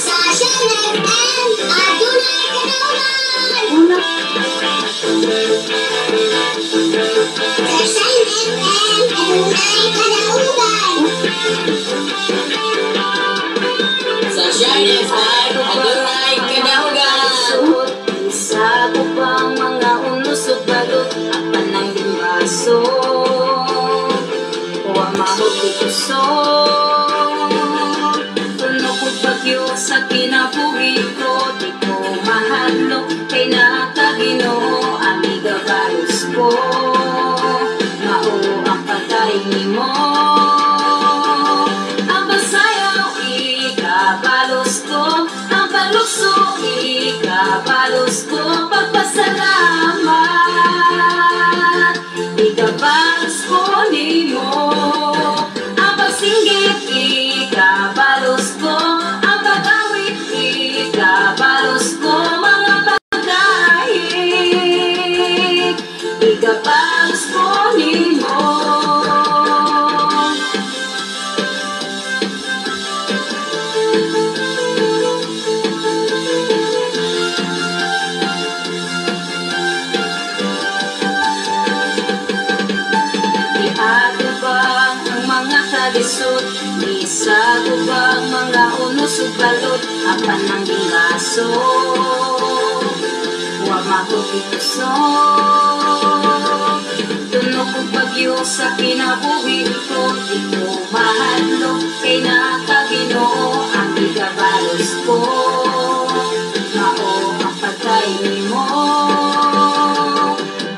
Sa Shine FM, adunay kadaugan. Sa Shine FM, adunay kadaugan. Sa Shine FM, adunay kadaugan. Isa ko pang mga unos ug balot, apan ang limbaso. Wa mahuti kusog. Tuno kog bagyo sa kinabuhi ko, di ko mahadlok kay naa ka, Ginoo, ang gigabalos ko. Mao ang patay nimo. Ang pagsayaw, ikabalos ko. Ang paglukso, ikabalos ko. Pagpasalamat, ikabalos ko nimo. Ang pagsinggit, ikabalos ko. Ang pag-awit, ikabalos ko. Mga pagdahig, ikabalos ko nimo. Iatubang ang mga kalisod, isagubang mga unos ug balot, apan ang gingaso. Wa mahuti kusog. Tuno kog bagyo sa kinabuhi ko, di ko mahadlok kay naa ka, Ginoo, ang gigabalos ko. Mao ang patay nimo.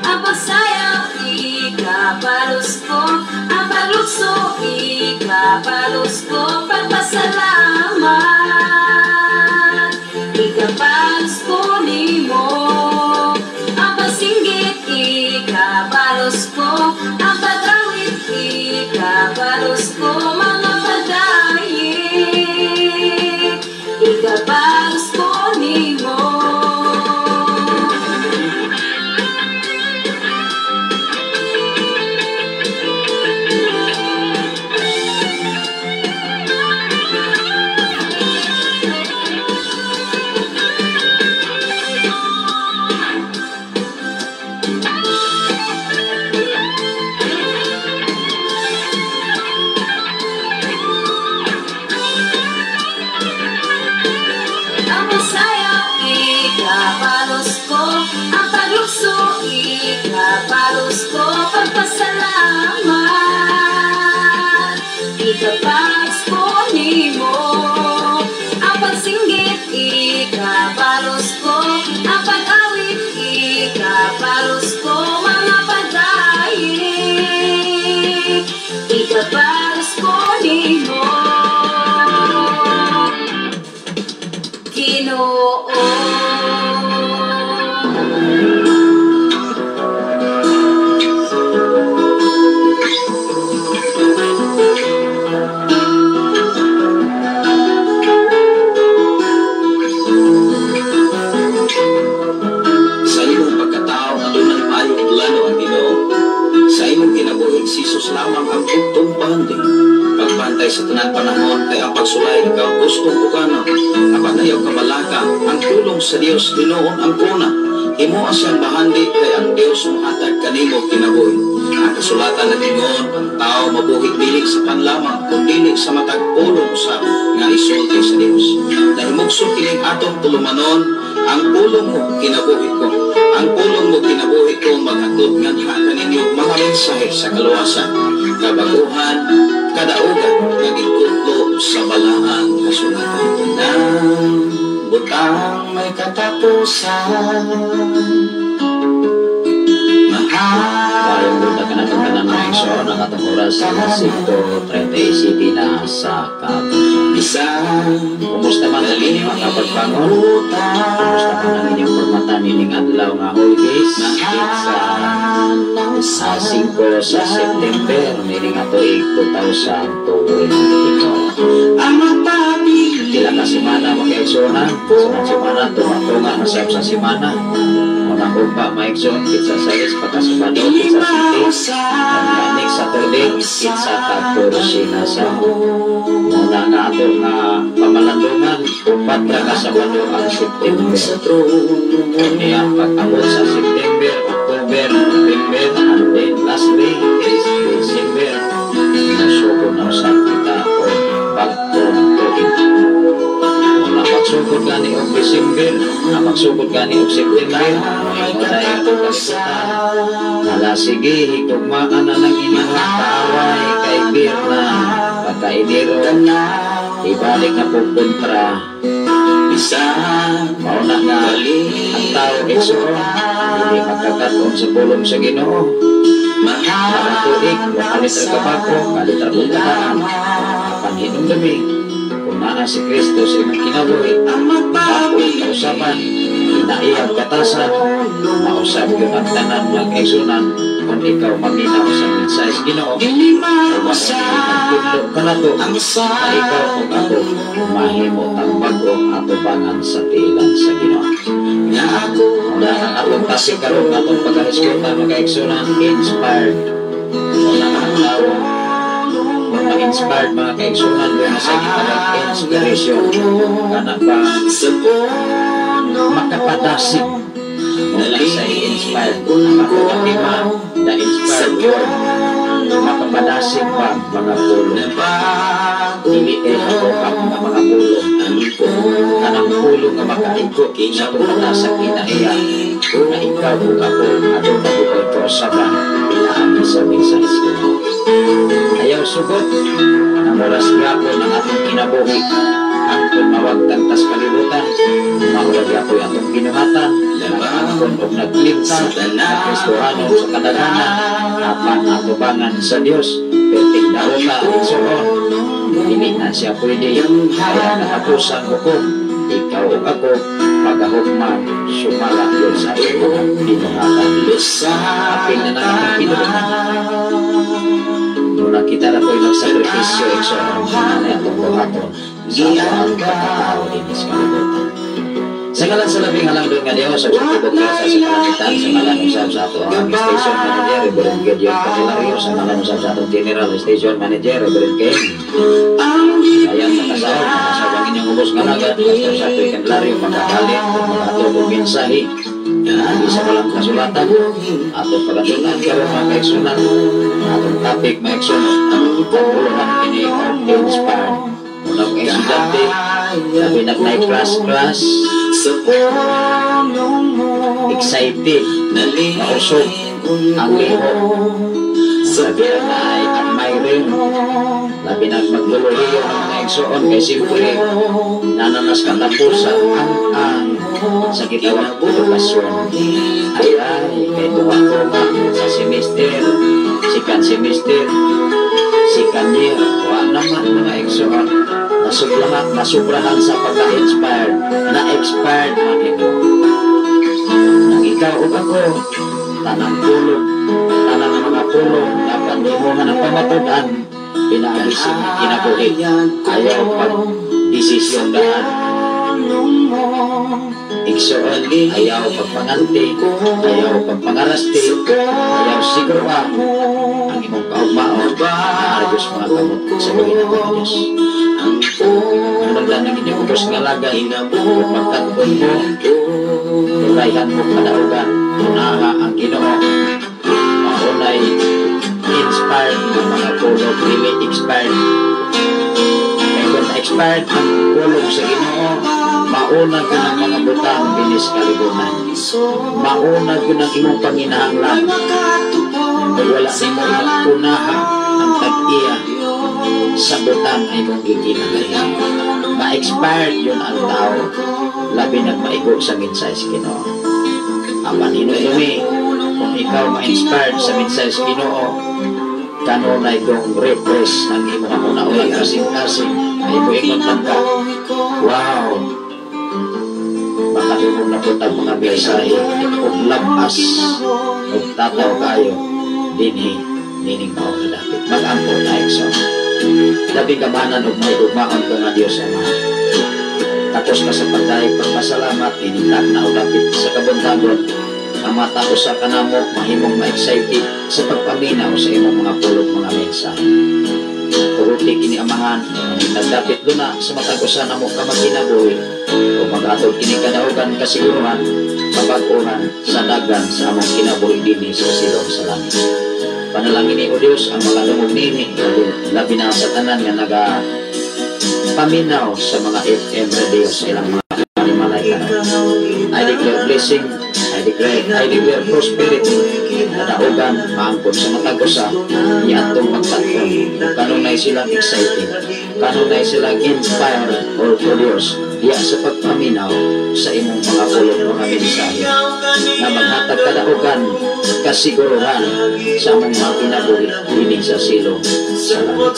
Ang pagsayaw, ikabalos ko. Ang paglukso, ikabalos ko. Pagpasalamat, ikabalos ko nimo. Ang pagsinggit, ikabalos ko. Ang pag-awit, ikabalos ko. Mga pagdayeg, ikabalos ko nimo. Ang pagsayaw, ikabalos ko. Ang paglukso, ikabalos ko. Pagpasalamat, ikabalos ko nimo. Ang pagsinggit, ikabalos ko. Ang pag-awit, ikabalos ko. Mga pagdayeg, ikabalos ko nimo. Ginoo. Sa imong pagkatao, adunay maayong plano ang Ginoo. Sa imong kinabuhi, si Jesus lamang ang bugtong bahandi. Pagbantay sa tanan panahon kay ang pagsulay ikaw gustong ukana. Apan ayaw kabalaka, ang pulong sa Dios tinuon ang kuna. Himoa siyang bahandi kay ang Dios mohatag kanimo kinabuhi. Ang kasulatan nag-ingon, ang tao mabuhi dili sa panlamang, kun dili sa matag pulong sa nga isulti sa Dios. Nahimugso kining atong tulumanon, ang pulong mo kinabuhi ko. Ang pulong mo kinabuhi ko maghatod nganha kaninyo mga mensahe sa kaluwasan, kabaguhan, kadaugan nga gikutlo sa balaang kasulatan. Nang butang may katapusan, Maayong buntag kanatong tanan, mga igsoon. Ang atong oras, alas 5:37 na sa kapuso. Bisan Kumusta man ang inyong mga pagbangon? Kumusta man ang inyong pagmata nining adlaw nga holidays? It's 5 sa September nining tuig 2024. Ang magpabili Pila ka semana, mga igsoon? Sunod semana, tunga-tunga na sa semana. Muna Muna ugma, mga igsoon, kitsa 6, pagkasabado, kitsa 7. Kanya next Saturday, kitsa 14 na sa. Muna nga ato nga pamalandungan, 4 ra ka Sabado ang September. Kanya pag-abot sa September, October, November, and then lastly is December. Nasugod na usab kita og bag-ong tuig. Muna magsugod gani og December, na magsugod gani og September, moingon na ang kalibutan. Hala sige, higugmaan na ng inyong kaaway kay Birna, pagka-Enero, ibalik na po kontra. Mao na nga ang tao, igsoon, hindi magkakaroon sa pulong sa Ginoo. Kada tuig, makalit ra kabako, kalit ra kong kataan. Apan hinumdumi, kung naa si Kristo sa imong kinabuhi, bako kausaban, inaiyang katasan, mausab yun ang tanan mga kaigsunan, kung ikaw maminaw sa mensahe sa Ginoo, o magtudlo kanato, na ikaw ug ako mahimo tang bag-o atubangan sa tiilan sa Ginoo. Muna ang atong topic karon, atong pagkahisgutan, mga kaigsunan, inspired. Muna ang tao kung ma-inspired, mga kaigsunan, doon sa gitawag inspiration, kana ba makapadasig. Muna sa inspired ang atong tema, the inspired word, makapadasig ba mga pulong? Dili kay hakuhap nga mga pulong, kanang pulong nga makaigo sa atong sa kinaiya nga ikaw ug ako aduna gukay kausaban pinaagi sa mensahe sa Ginoo. Ayaw sugot na moras gyapon ang atong kinabuhi hangtod mawagtang tas kalibutan. Mao ra gyapoy atong ginuhatan, nag-angkon og naglimta na Kristohano sa kadaghanan, apan atubangan sa Dios perting daota, igsoon, dili na siya pwede kaya katapusan hukom ikaw ug ako pagahukman sumala yun sa atong mga binuhatan. Apil na nang atong kinuhatan. Muna kita na po'y magsakripisyo, igsoon, na atong buhaton sa atong pagkatao dinhi sa kalibutan. Sa ngalan sa labing halangdon nga Dios sa tibok sa kalangitan, sa ngalan usab sa ato ang station manager, Reverend Gideon Candelario, sa ngalan usab sa atong general station manager, Reverend Ken. Ayan sa kasawag, mga ang inyong ubos nga alagad, Pastor Satoy Candelario, makakalit ug makatulog og mensahe pinaagi sa balang kasulatan. Atong pagatunan karon, mga kaigsunan, atong topic, mga igsoon, pagpuluhan kini og inspired. Una kong estudyante, labi na naay class class, excited, mausog ang lihok. Labi na naay admiring, labi na magluluhiyo ng mga igsoon kay siyempre nananas katapusan ang sa gitawag edukasyon. Ay, kay tuwa-tuwa sa semester, second semester, second year, wa naman, mga igsoon. Nasubrahan, nasubrahan sa pagka-inspired, na-expired man ito. Nang ikaw ug ako, tanang pulong, tanang mga pulong, dapat imo nga ng pamatud-an, pinaagi sa kinabuhi. Ayaw pag desisyon daan. Igsoon, ayaw pagpanganti, ayaw pagpangarasti, ayaw siguro ang imong kaugmaon na Diyos mga kamot sa gawin ng Diyos. Ano lang ang inyong ubos nga alagad, kung magkat-on mo, tulayhan mo kadaugan, unaha ang Ginoo, maunay inspired ang mga pulong, dili expired. Kaya kung na-expired ang pulong sa Ginoo, mauna ko ng mga butang bilis kalibutan. Mauna ko ng imong panginahanglan. Kung wala nimo unaha ang tag-iya sa butang ay imong gikinahanglan. Ma-expired yun ang tao, labi nagmaigo sa mensahe sa Ginoo. Apan hinumdumi, kung ikaw ma-inspired sa mensahe sa Ginoo, kanunay kong refresh ang imong una-unang kasing-kasing ay muingon lang ka, "Wow, makadungog na po tag mga mensahe ug labas ug tataw kayo dinhi nining mao nga dapit." Mag-ampo na, igsoon. Labing gamanan ug may gugmaon ko nga Dios Ama. Tapos ka sa pagdayeg pagpasalamat nining na dapit sa kabuntagon. Ang matag usa kanamo mahimong ma-excited sa pagpaminaw sa imong mga pulong, mga mensahe. Tuguti kini, Amahan, nagdapit luna sa matag usa namo ka magkinabuhi o maghatod kini kadaugan, kasiguruhan, kabag-ohan sa dagan sa among kinabuhi dinhi sa silong sa langit. Panalangin ni, O Dios, ang makadungog nini, labi na sa tanan nga naga paminaw sa mga FM radio sa ilang mga panimalay karon. I declare blessing, I declare prosperity, kadaugan, maangkon sa matag usa, niadtong magtatong, ug kanunay silang excited, kanunay silang inspired, O Dios, diya sa pagpaminaw sa imong mga pulong, mga mensahe, na maghatag kadaugan, kasiguruhan sa among mga kinabuhi dinhi sa silong sa langit.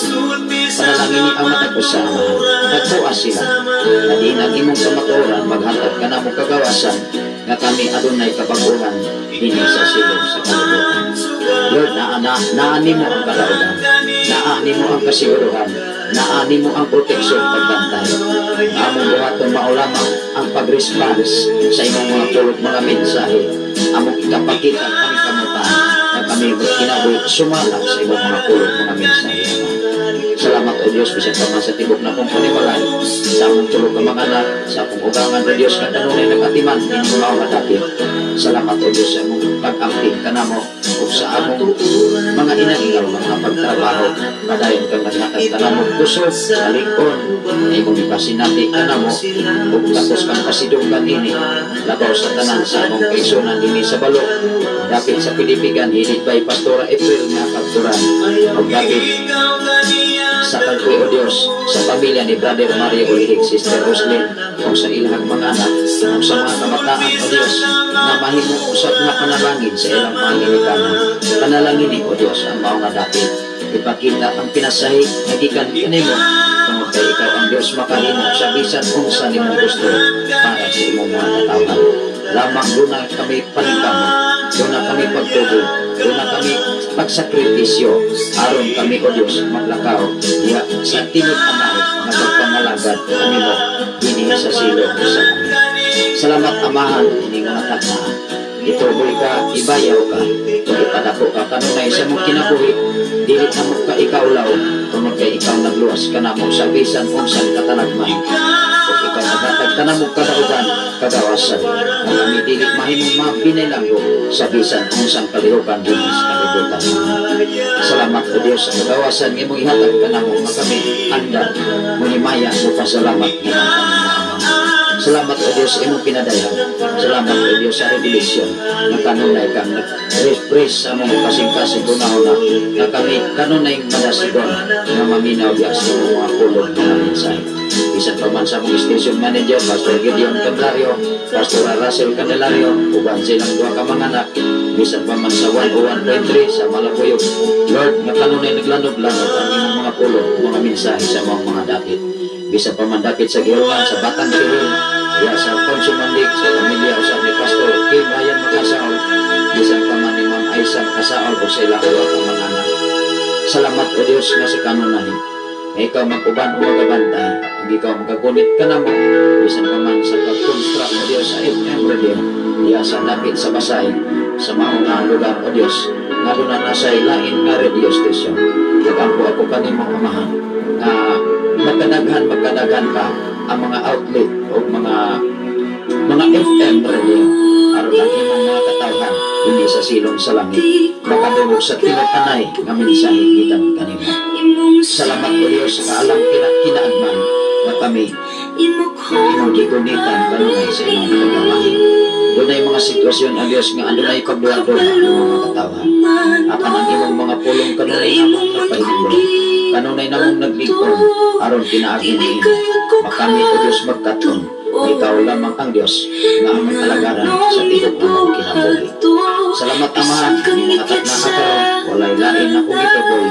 Panalangin ni ang matag usa, Amahan. Nagbuas sila. Na diin ang imong kamatuoran maghatag kanamo kagawasan nga kami adunay kabaguhan dinhi sa silong sa kalibutan. Lord, naa na, naa nimo ang kadaugan. Naa nimo ang kasiguruhan. Naa nimo ang proteksyon, pagbantay. Ang among buhaton mao lamang ang pag-response sa imong mga pulong, mga mensahe. Among ikapakita ang paningkamutan na kami kinabuhi sumalak sa imong mga pulong, mga mensahe, Ama. Salamat, O Diyos, bisan pa man sa tibok na akong panimalay, sa among tulo ka mga anak, sa akong ugangan, O Diyos, nga kanunay nag-atiman, inyong mga madapit. Salamat, O Diyos, sa among pag-amping kanamo, ug sa among mga inadlaw, mga pagtrabaho, padayon kang naghatag kanamo kusog, kalig-on, na imong ipasinati kanamo, ug tapos kang pasidunggan ini, labaw sa tanan sa among kaigsuonan dinhi sa Balok, dapit sa Pilipigan, headed by Pastora April nga kapturan, ug dapit sa Kalkuy, O Diyos, sa pamilya ni Brother Mario Ulihig, Sister Roslyn, ug sa ilang mga anak, ug sa mga kabataan, O Diyos, na mahimo usab nga panalangin sa ilang mga ginikanan. Panalangin ni, O Diyos, ang mao nga dapit. Ipakita ang pinasahi nga gikan kanimo, tungod kay ikaw ang Diyos makahimo sa bisan unsa nimong gusto para sa imong mga katawhan. Lamang duna kami paningkamot, duna kami pagtubo, duna kami pagsakripisyo, aron kami, O Diyos, maglakaw diha sa tinud-anay nga pagpangalagad kanimo dinhi sa silong sa langit. Salamat, Amahan, ini nga taknaan. Itugoy ka, ibayaw ka, ug ipadako ka kanunay sa mong kinabuhi. Dili namo ka ikaulaw, tungod kay ikaw nagluwas kanamo sa bisan unsang katalagman. Ug ikaw naghatag kanamo kadaugan, kagawasan, nga kami dili mahimong mabinilanggo sa bisan unsang kalihukan dinhi sa kalibutan. Salamat, O Dios, sa kagawasan nga imong ihatag kanamo nga kami andam muhimaya, pasalamat nga among mga Ama. Salamat, O Dios, sa imong pinadayan. Salamat, O Dios, sa revelation nga kanunay kang nag-refresh sa among kasing-kasing hunahuna nga kami kanunay madasigon nga maminaw diya sa imong mga pulong, mga mensahe. Bisan pa man sa among station manager, Pastor Gideon Candelario, Pastor Russell Candelario, uban silang duha ka mga anak, bisan pa man sa 101.3 sa Malabuyok, Lord, nga kanunay naglanog-lanog ang imong mga pulong, mga mensahe sa among mga dapit. Bisan pa man dapit sa Gihulngan, sa Batang Tiril, diya sa Konsumandik, sa pamilya usab ni Pastor Kim Ryan Makasaol, bisan pa man ni Ma'am Aisa Makasaol o sa ilang duha ka mga anak. Salamat, O Dios, nga sa kanunay nga ikaw mag-uban o magabantay, ug ikaw magagunit kanamo, bisan pa man sa pag-construct, O Dios, sa FM radio, diya sa dapit sa Basay, sa mao nga lugar, O Dios, nga duna na sa lain nga radio station. Nagampo ako kanimo, Amahan, nga magkadaghan magkadaghan pa ang mga outlet o mga FM radio aron ang imong mga katawhan dinhi sa silong sa langit makadungog sa tinud-anay nga mensahe gikan kanimo. Salamat, O Dios, sa kaalam kinaagman nga kami imong gigunitan kanunay sa imong pagkamahi. Dunay mga sitwasyon, O Dios, nga adunay pagduha-duha ang imong mga katawhan. Apan ang imong mga pulong kanunay namong nagpahinumdom, kanunay namong naglig-on aron pinaagi niini makami, O Dios, magkat-on nga ikaw lamang ang Dios nga among alagaran sa tibok namong kinabuhi. Salamat, Amahan, ining mga takna karon. Walay lain akong gitugoy,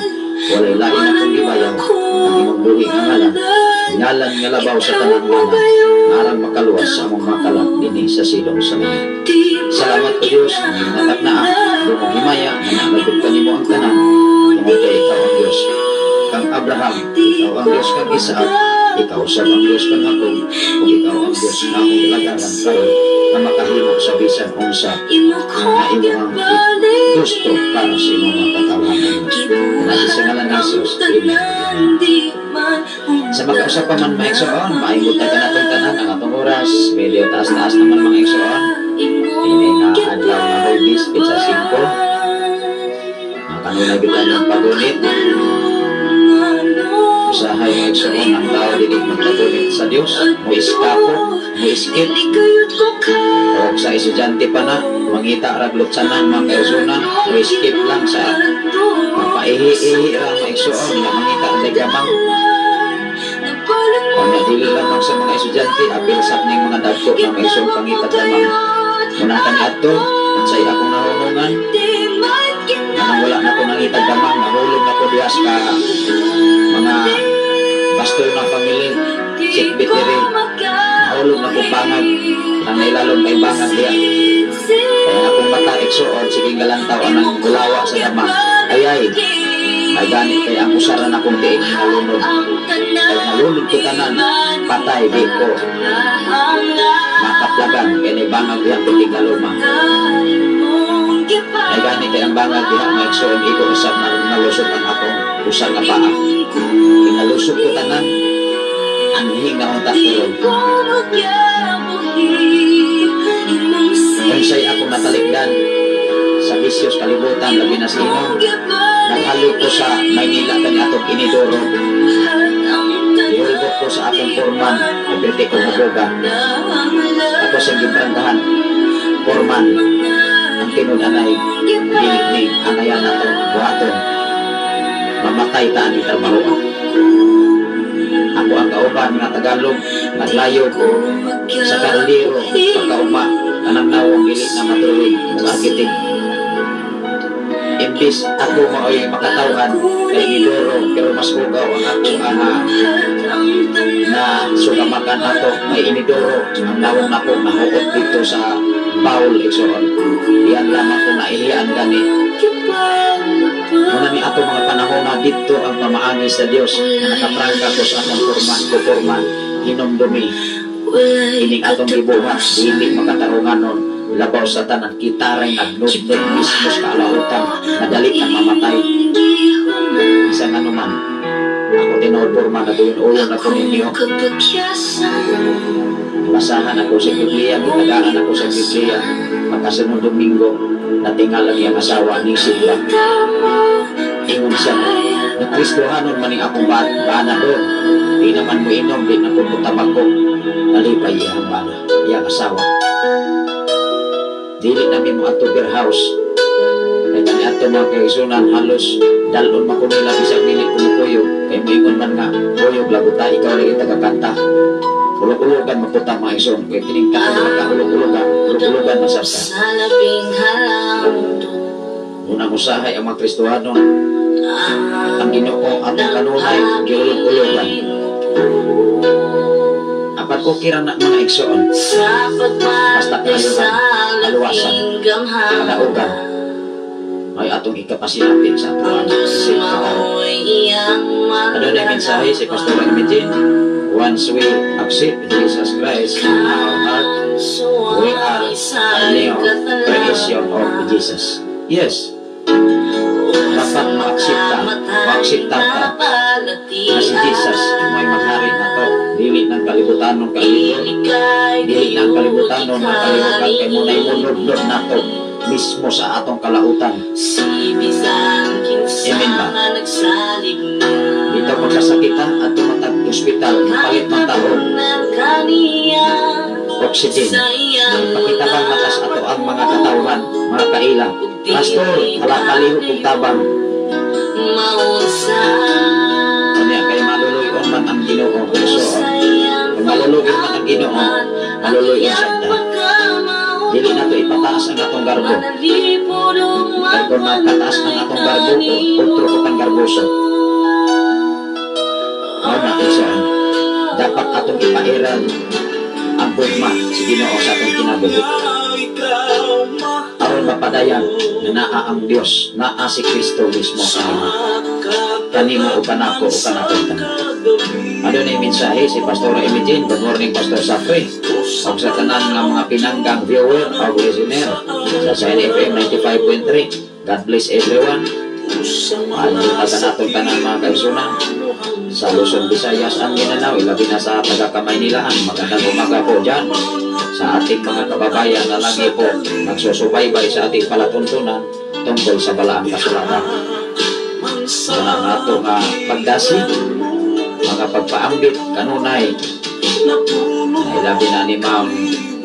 walay lain akong gibayaw ang imong buhi nga ngalan, ngalan nga labaw sa tanang ngalan, aron makaluwas sa among mga kalag dinhi sa silong sa langit. Salamat, O Dios, ang mga taknaa, dungog himaya nga nalagod kanimo ang tanan, tungod kay ikaw ang Dios kang Abraham, ikaw ang Dios kang Isaac. Ikaw sa ang Diyos kanako, ug ikaw ang Diyos nga akong gilagaran karon nga makahimo sa bisan unsa nga imong gusto para sa imong mga katawhan. Pinagi sa ngalan ni Jesus. Amen. Sa makausap pa man, mga igsoon, maayong buntag kanatong tanan. Ang atong oras, medyo taas-taas naman, mga igsoon. Ini nga adlaw nga Huwebes, petsa 5. Ang kanunay kita ng pagunit. Usahay, mga igsoon, ang tao dili magpagunit sa Dios, mo iskapo, mo iskip. O sa estudyante pa na, mangita rag lutsanan, mga kaigsuonan, mo skip lang sa mapaihi-ihi ra, mga igsoon, nga mangita ra gamang. O na dili lamang sa mga estudyante, apil sa ning mga dagko na mga igsoon pangita gamang. Munang kaniadto, unsay akong nahunungan, anang wala na ko nangita gamang, nahulog na ko diha sa mga pastor ng family, Chief Bitiri, nahulog na ko bangag, nang nailalom may bangag diha. Kaya akong mata, igsoon, sige galantaw anang gulawa sa damang. Ayay, may gani kay ang usaran akong tiig nalunod. Kaya nalunod ko tanan, patay di ko makaplagan, kay ni bangag diha titig galuma. May gani kay ang bangag diha, mga igsoon, iko usab na nalusot ang akong usa nga paa. Kinalusot ko tanan, anhing na unta tulog. Unsay ako natalikdan sa bisyos kalibutan, labi na sa inom. Naghalog ko sa Maynila kani atong Inidoro. Ihulgot ko sa akong foreman, nagkriti ko maboga. Ako sa gipranggahan, foreman, ang tinud-anay, dili ni anayan nato, buhaton. Mamatay ta ani trabaho. Ako ang kauban nga Tagalog, naglayog sa kaldero, pagkaugma, kanang nawong dili na matruwing, mga architect. Imbis ako maoy makatawhan kay Inidoro, pero mas hugaw ang ako ang na sugamakan ato may inidoro ang nawong nako nahuot dito sa bowl, igsoon. Iyan lamang ko naihian gani. Muna ni ato mga panahon na dito ang pamaagi sa Dios na nakaprangka ko sa akong forman ko, "Forman, hinomdumi ining atong gibuhat, dili makatarunganon labaw sa tanan kita ray nagnudnod mismo sa kalautan, madali kang mamatay." Bisan ano man ako, tinuod, forman, naguyon-uyon ako ninyo. Basahan ako sa Biblia, gitagaan ako sa Biblia. Pagkasunod Domingo, natingal ang iyang asawa ni Silva. Ingon siya, na Kristohanon man ning akong bana doon. Di naman mo inom, di na po tabako. Nalipay iyang bana, iyang asawa. Dili namin mo ato beer house. Kaya kani ato, mga kaigsuonan, halos dalon man ko nila bisag dili ko mukuyog. Kay moingon man nga, "Kuyog laguta, ikaw lagi tagakanta." Ulog-ulogan maputa, mga igsoon. Kay kining kaon magka ulog-ulogan, ulog-ulogan masarsa. Unang usahay ang mga Kristohano, ang Ginoo atong kanunay, giulog-ulogan. Apat okay ra na, mga igsoon. Basta kayuhan, kaluwasan, kadaugan, may atong ikapasinapit sa atuan isip katao. Adunay mensahe si Pastor Medjin. Once we accept Jesus Christ in our heart, we are a new creation of Jesus. Yes, dapat ma-accepta, ma-accepta ta na si Jesus may maghari na to. Dili ng kalibutan ng kalibutan, dili ng kalibutan ng kalibutan kay muna'y munudnod na to mismo sa atong kalautan. Amen ba? Dito pagkasakita at tumatag ospital, palit man taon, oxygen. Pakitabang matas ato ang mga katawhan, mga kaila. "Pastor, wala palihog kong tabang." Kanya kay maluluyon man ang Ginoo. So, kung maluluyon man ang Ginoo, maluluyon siya ta. Dili na to ipataas ang atong garbo. Kay kung makataas ang atong garbo, otro ko tang garboso. Mao na siya. Dapat atong ipairal ang gugma sa Ginoo sa atong kinabuhi. Aron mapadayan na naa ang Dios, naa si Kristo mismo kanimo. Kanimo o kanako o kanakong tanan. Adunay mensahe si Pastor Imogene. Good morning, Pastor Safri. Og sa tanan nga mga pinanggang viewer o listener sa Sign FM 95.3. God bless everyone. Maayong buntag kanatong tanan, mga kaigsuonan sa Luzon, Visayas and Mindanao, ilabi na sa taga Kamaynilaan. Magandang umaga po dyan sa ating mga kababayan na lagi po nagsusubaybay sa ating palatuntunan tungkol sa balaang kasulatan. Muna nga ato nga pagdasi, mga pagpaambit kanunay, ay labi na ni Ma'am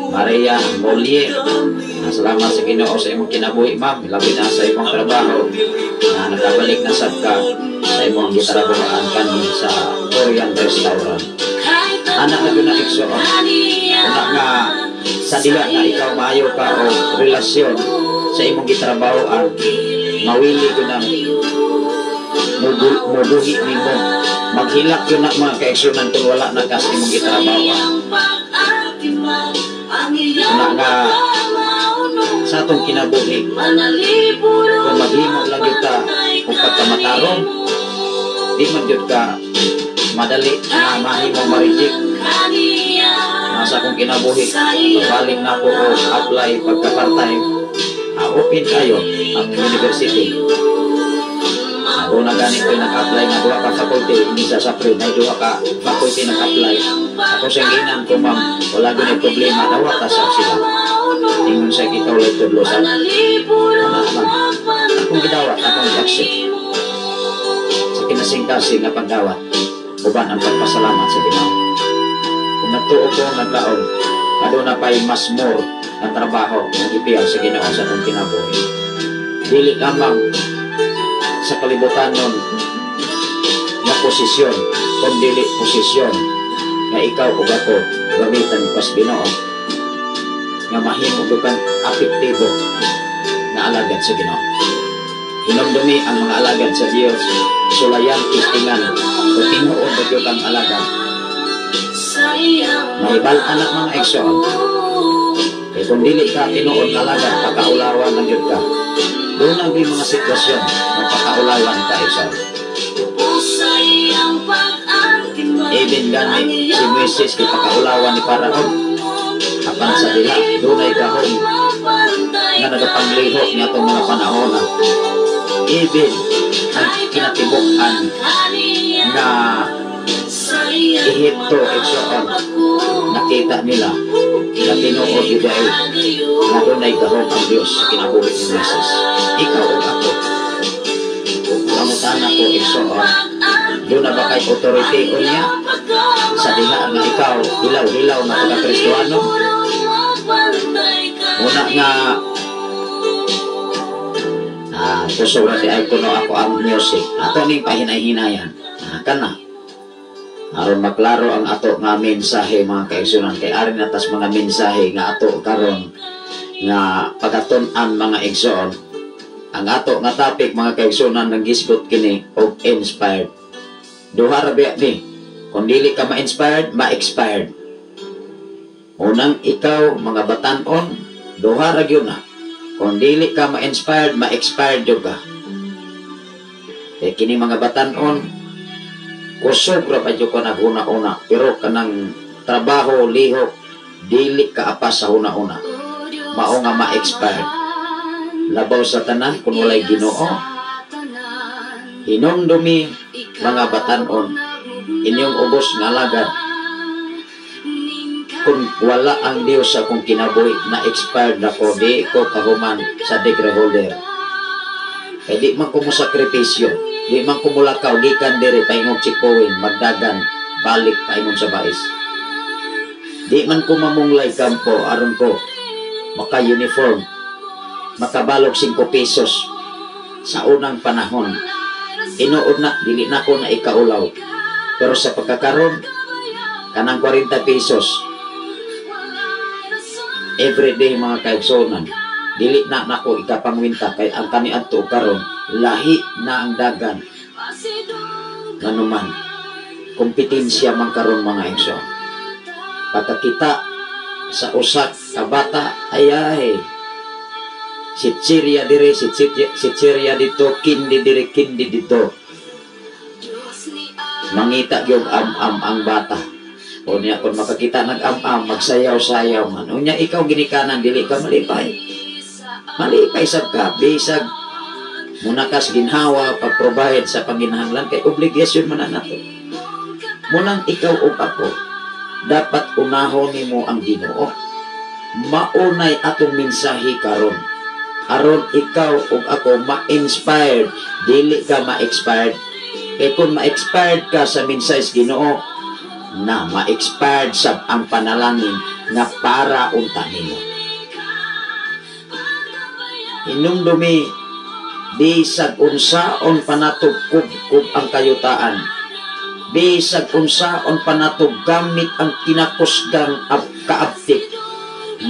Maria Molier. Salamat sa Ginoo sa imong kinabuhi, ma'am. Labi na sa imong trabaho na nakabalik na sad ka sa imong gitrabahoan kanhi sa Korean restaurant. Anak na na, igsoon. Una nga sa diha nga ikaw maayo ka o relasyon sa imong gitrabahoan, mawili ko na mubuhi nimo, maghilak yun na, mga kaigsuonan, kung wala na ka sa imong gitrabahoan. Una nga sa atong kinabuhi, kung maghimo lang gyud ta og pagkamatarong, di man gyud ka madali nga mahimong ma-reject. Nasa akong kinabuhi, pagbalik na ko og apply pagka part-time, open kayo ang university. Una gani ko nag-apply nga duha ka faculty ini sa Sapre, na duha ka faculty nag-apply. Ako sa ginan ko, "Ma'am, wala gyud problema, dawata sab sila." Ingon sa ikaw lang tudlo sa ana, ma'am. Akong gidawat, akong gi-accept. Sa kinasing-kasing nga pagdawat, uban ang pagpasalamat sa Ginoo. Kung nagtuo ko naglaom, aduna pa'y mas more nga trabaho nga gipiyal sa Ginoo sa atong kinabuhi. Dili lamang sa kalibutan nun nga posisyon, kung dili posisyon nga ikaw ug ako gamitan pas Ginoo nga mahimo gyud kang apektibo nga alagad sa Ginoo. Hinumdumi ang mga alagad sa Dios, sulayan, testingan o tinuod ba gyud kang alagad. Mahibal-an na, mga igsoon. Kay kung dili ka tinuod nga alagad, pakaulawan lang gyud ka. Doon ang mga sitwasyon na pakaulawan ka, igsoon. Even gani si Moises gipakaulawan ni Paraon. Apan sa diha, dunay gahom nga nagapanglihok ni atong mga panahon na even ang kinatibuk-an nga Ehipto, igsoon, nakita nila na tinuod gyud ay nga dunay gahom ang Dios sa kinabuhi ni Moises. Ikaw ug ako, pangutana ko, igsoon, duna ba kay authority unya sa diha nga ikaw hilaw-hilaw nga pagka-Kristohano? Una nga kusog na si ay kuno ako ang music. Ato ning pahinay-hinayan. Kana. Aron maklaro ang ato nga mensahe, mga kaigsuonan, kay ari na tas mga mensahe nga ato karon nga pagaton-an, mga igsoon. Ang ato nga topic, mga kaigsuonan, nanggisgot kini og inspired. Duha ra biya ni. Kung dili ka ma-inspired, ma-expired. Unang ikaw mga batanon, duha ra gyud na. Kung dili ka ma-inspired, ma-expired jud ka. Kay kini mga batanon, kusog ra pa jud ko naghuna-una, pero kanang trabaho lihok dili ka apas sa huna-una. Mao nga ma-expired. Labaw sa tanan kung walay Ginoo. Hinumdumi, mga batanon, inyong ubos nga alagad. Kung wala ang Dios sa akong kinabuhi, na expired ako, di ko kahuman sa degree holder. Kay di man ko mo sakripisyo, di man ko mulakaw gikan diri paingong Checkpoint, magdagan, balik paingon sa Bais. Di man ko mamunglay kampo aron ko maka-uniform, makabalog 5 pesos sa unang panahon. Tinuod na, dili na ko na ikaulaw. Pero sa pagkakaroon, kanang 40 pesos, everyday, mga kaigsuonan, dili na nako ikapangwinta kay ang kaniadto karon lahi na ang dagan. Nganuman, kompetensya man karon, mga igsoon. Pagkakita sa usak ka bata, ay ay, si Chiria dire, si Chiria dito, kindi dire, kindi dito. Mangita gyud am-am ang bata. Unya kung makakita nag-am-am, magsayaw-sayaw man. Unya ikaw ginikanan, dili ka malipay. Malipay sab ka, bisag munakas ginhawa pag-provide sa panginahanglan kay obligasyon man na nato. Munang ikaw ug ako, dapat unahon nimo ang Ginoo. Maunay atong mensahe karon. Aron ikaw ug ako ma-inspired, dili ka ma-expired. Kay kung ma-expired ka sa mensahe sa Ginoo, na ma-expired sab ang panalangin nga para unta nimo. Hinumdumi, bisag unsaon panatog kubkob ang kayutaan, bisag unsaon panatog gamit ang kinakusgang kaabtik,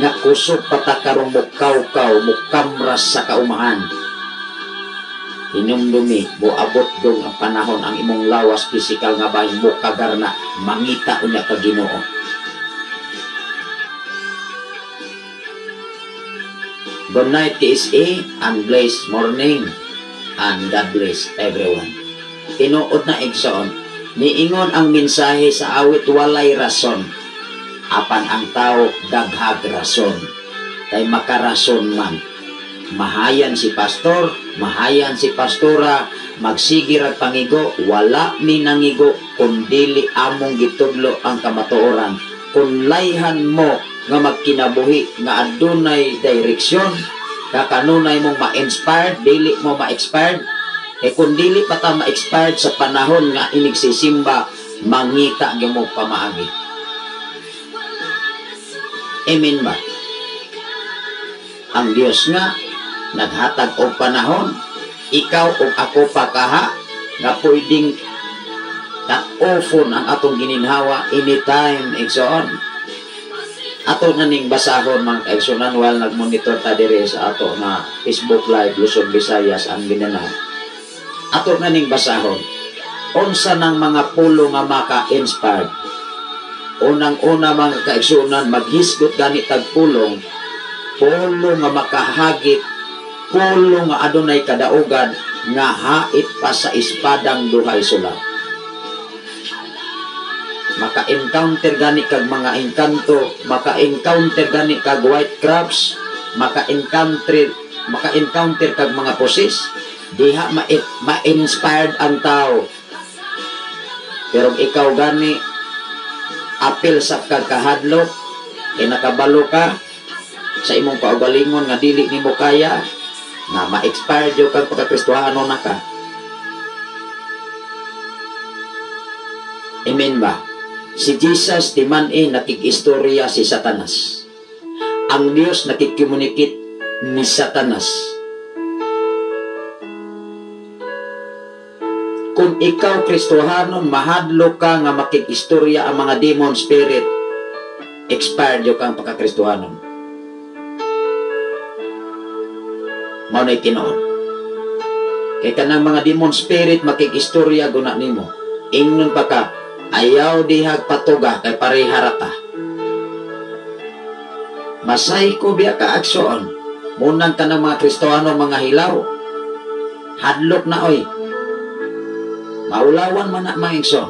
nga kusog pa karong mukawkaw, mukamras sa kaumahan. Hinumdumi, moabot dong ang panahon ang imong lawas pisikal nga bahin mo kagarna, mangita unya ka Ginoo. Good night, KSA, and blessed morning, and God bless everyone. Tinuod na igsoon, niingon ang mensahe sa awit walay rason, apan ang tao daghag rason, kay makarason man. Mahayan si pastor, mahayan si pastora, magsigir at pangigo, wala mi nangigo, kun dili among gitudlo ang kamatuoran. Kun layhan mo nga magkinabuhi nga adunay direksyon, kakanunay mong ma-inspired, dili mo ma-expired. Kung dili pa ta ma-expired sa panahon nga inigsisimba, mangita gyud mo pamaagi. Amen ba? Ang Dios nga naghatag og panahon, ikaw ug ako pa kaha nga pwedeng cut-offon ang atong gininhawa anytime, igsoon. Ato na ning basahon mga kaigsunan while nagmonitor ta diri sa ato nga Facebook Live Luzon, Visayas ang Mindanao. Ato na ning basahon unsa nang mga pulo nga maka-inspired. Unang-una mga kaigsunan, maghisgot gani tag pulong, pulo nga makahagit, pulo nga adunay kadaugan nga hait pa sa espadang duhay sula. Maka-encounter gani kag mga engkanto, maka-encounter gani kag white crabs, maka-encounter kag mga poses, diha ma-inspired ang tao. Pero ikaw gani apil sa kagkahadlok, kay nakabalo ka sa imong kaugalingon nga dili nimo kaya, na ma-expired yung kag pagkakristuhano na ka. Amen ba? Si Jesus di man nakikistorya si Satanas. Ang Dios nakikumunikit ni Satanas. Kung ikaw Kristohanon, mahadlok ka nga makikistorya ang mga demon spirit, expired yung kang pagkakristohanon. Mao na'y tinuod. Kay kanang mga demon spirit makikistorya guna nimo. Ingnon pa ka, ayaw dihag patuga kay pareharata. Masay ko biya ka agsoon. Munang kanang mga Kristohano mga hilaw. Hadlok na oy. Maulawan man na mga igsoon.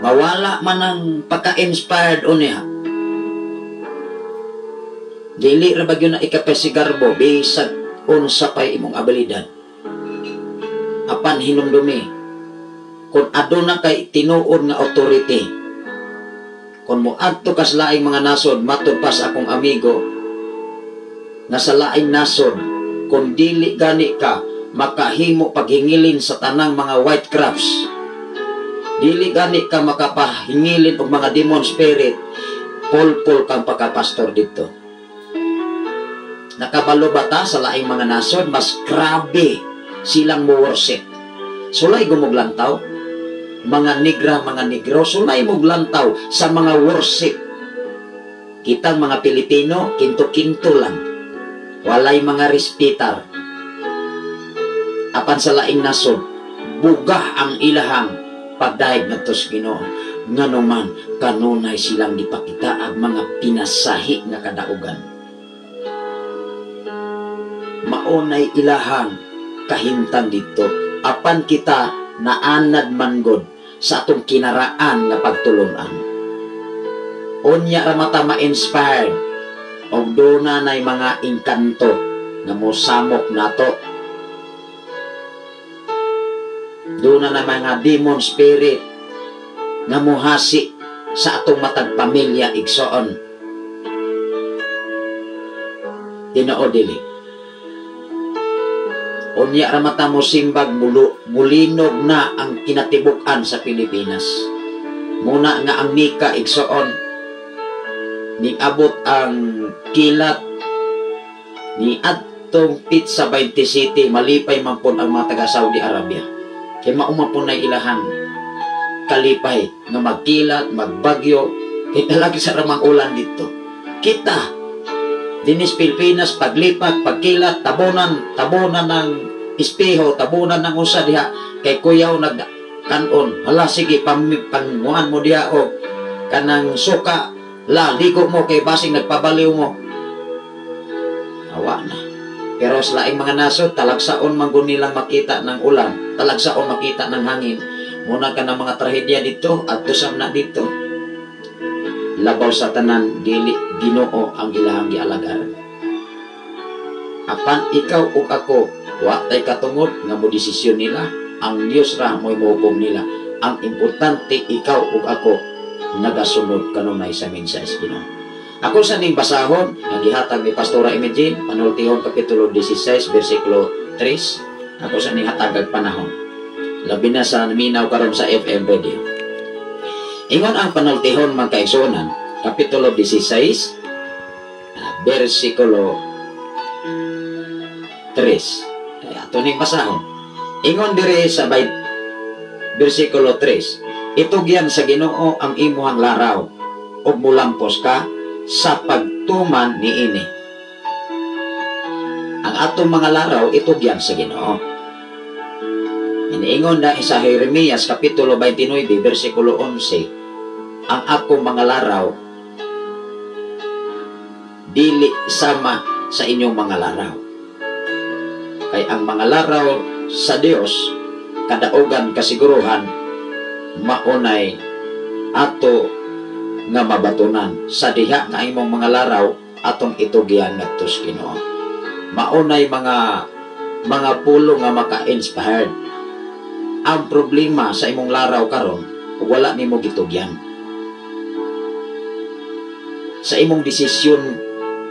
Mawala man ang pagka-inspired unya. Dili ra ba gyud na ikapesigarbo bisag unsa pay imong abilidad. Apan hinumdumi, kung aduna kay tinuod nga authority, kung moadto kas laing mga nasod, matud pa sa akong amigo nga sa laing nasod, kung dili gani ka makahimo paghingilin sa tanang mga white crabs, dili gani ka makapahingilin og mga demon spirit, pulpul kang pagkapastor dito. Nakabalo ba ta sa laing mga nasod, mas grabe silang mo worship. Sulay gumuglantaw, mga negra, mga negro, sulay muglantaw sa mga worship. Kitang mga Pilipino, kinto-kinto lang. Walay mga respetar. Apan sa laing nasod, bugah ang ilahang pagdahig ngadto sa Ginoo. Nganuman kanunay silang gipakita ang mga pinasahi nga kadaugan. Maunay ilahang kahimtang didto. Apan kita Naanad man gud sa atong kinaraan nga pagtulunan. Unya ra mata ma-inspired og duna nay mga engkanto nga mosamok nato. Duna na mga demon spirit nga mohasi sa atong matag pamilya, igsoon. Tinuod dili. Unya ra mata mo simbag mulinog na ang kinatibuk-an sa Pilipinas. Muna nga ang Nika, igsoon, niabot ang kilat ni adtong Pizza 20 City, malipay man pud ang mga taga Saudi Arabia. Kay mao man pud nay ilahang kalipay nga magkilat, magbagyo, kay talagi sa ramang ulan dito. Kita dinis Pilipinas, paglipat, pagkilat, tabunan, tabunan ng espeho, tabunan ng usa diha kay kuyaw nagkanon. Hala sige, panguan mo diha og kanang suka, la ligo mo kay basing nagpabaliw mo. Awa na. Pero sa laing mga nasod, talagsaon man gud nilang makita ng ulan, talagsaon makita ng hangin. Muna ka ng mga trahedya dito at tusam na dito. Labaw sa tanan, dili Ginoo ang ilahang gialagaran. Apan ikaw ug ako, wa tay katungod nga mo desisyon nila, ang Dios ra mo'y mohukom nila. Ang importante, ikaw ug ako nagasunod kanunay sa mensahe sa Ginoo. Ako sa ning basahon nga gihatag ni Pastora Imogene, Panultihon kapitulo 16 bersikulo 3. Ako sa ning hatagag panahon. Labi na sa minaw karon sa FM radio. Ingon ang Panultihon mga kaigsuonan, kapitulo 16 bersikulo 3. Ay, ato ning basahon. Ingon diri sa bersikulo 3, itugyan sa Ginoo ang imuhang laraw ug mulampos ka sa pagtuman niini. Ang atong mga laraw itugyan sa Ginoo. Iniingon na sa Jeremias kapitulo 29 bersikulo 11, ang akong mga laraw dili sama sa inyong mga laraw. Kay ang mga laraw sa Dios kadaugan kasiguruhan maunay ato nga mabatunan sa diha nga imong mga laraw atong itugyan ngadto sa Ginoo. Maunay mga pulo nga maka-inspired. Ang problema sa imong laraw karon wala nimo gitugyan. Sa imong desisyon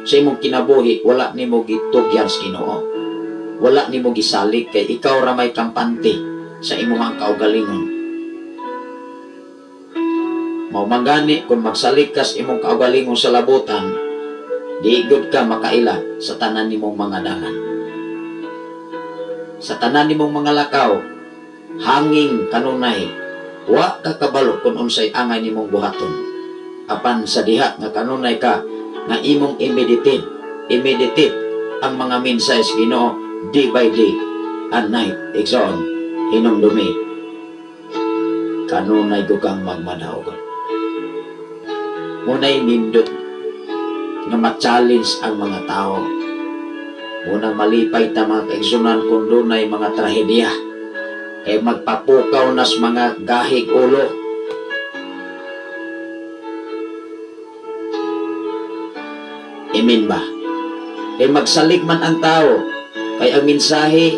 sa imong kinabuhi wala nimo gitugyan sa Ginoo. Wala nimo gisalig kay ikaw ra may kampante sa imong kaugalingon. Mao man gani kung magsalig kas imong kaugalingon sa labutan, di gud ka makaila sa tanan nimong mga dalan. Sa tanan nimong mga lakaw, hanging kanunay, wa ka kabalo kung unsay angay nimong buhaton. Apan sa diha nga kanunay ka nga imong i-meditate ang mga mensahe sa Ginoo day by day and night, igsoon, hinumdumi, kanunay ko kang magmadaogon. Muna'y nindot nga ma-challenge ang mga tao. Munang malipay ta mga kaigsunan kung dunay mga trahedya. Kay magpapukaw nas mga gahig ulo. Amen ba? Kay magsalig man ang tao. Kay ang mensahe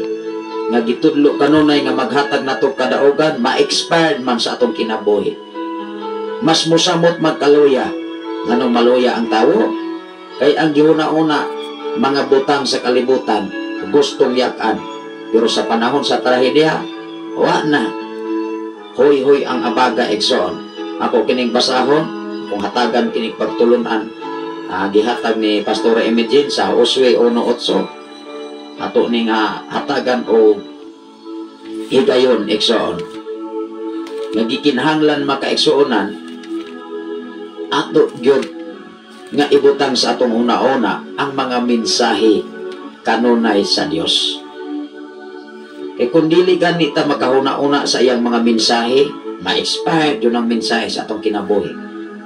nga gitudlo kanunay nga maghatag nato kadaugan, ma-expired man sa atong kinabuhi. Mas musamot magkaluya nganong maluya ang tawo. Kay ang gihuna-una mga butang sa kalibutan gustong yakan, pero sa panahon sa trahedya wa na. Hoy-hoy ang abaga, igsoon. Ako kining basahon, kung hatagan kining pagtulunan, gihatag ni Pastora Imogene sa Josue 1:8. Ato ning hatagan og higayon, igsoon. Nga gikinahanglan makaigsuonan ato gyud nga ibutang sa atong una-una ang mga mensahe kanunay sa Dios. Kay kung dili gani ta makahuna-una sa iyang mga mensahe, ma-expired yun ang mensahe sa atong kinabuhi.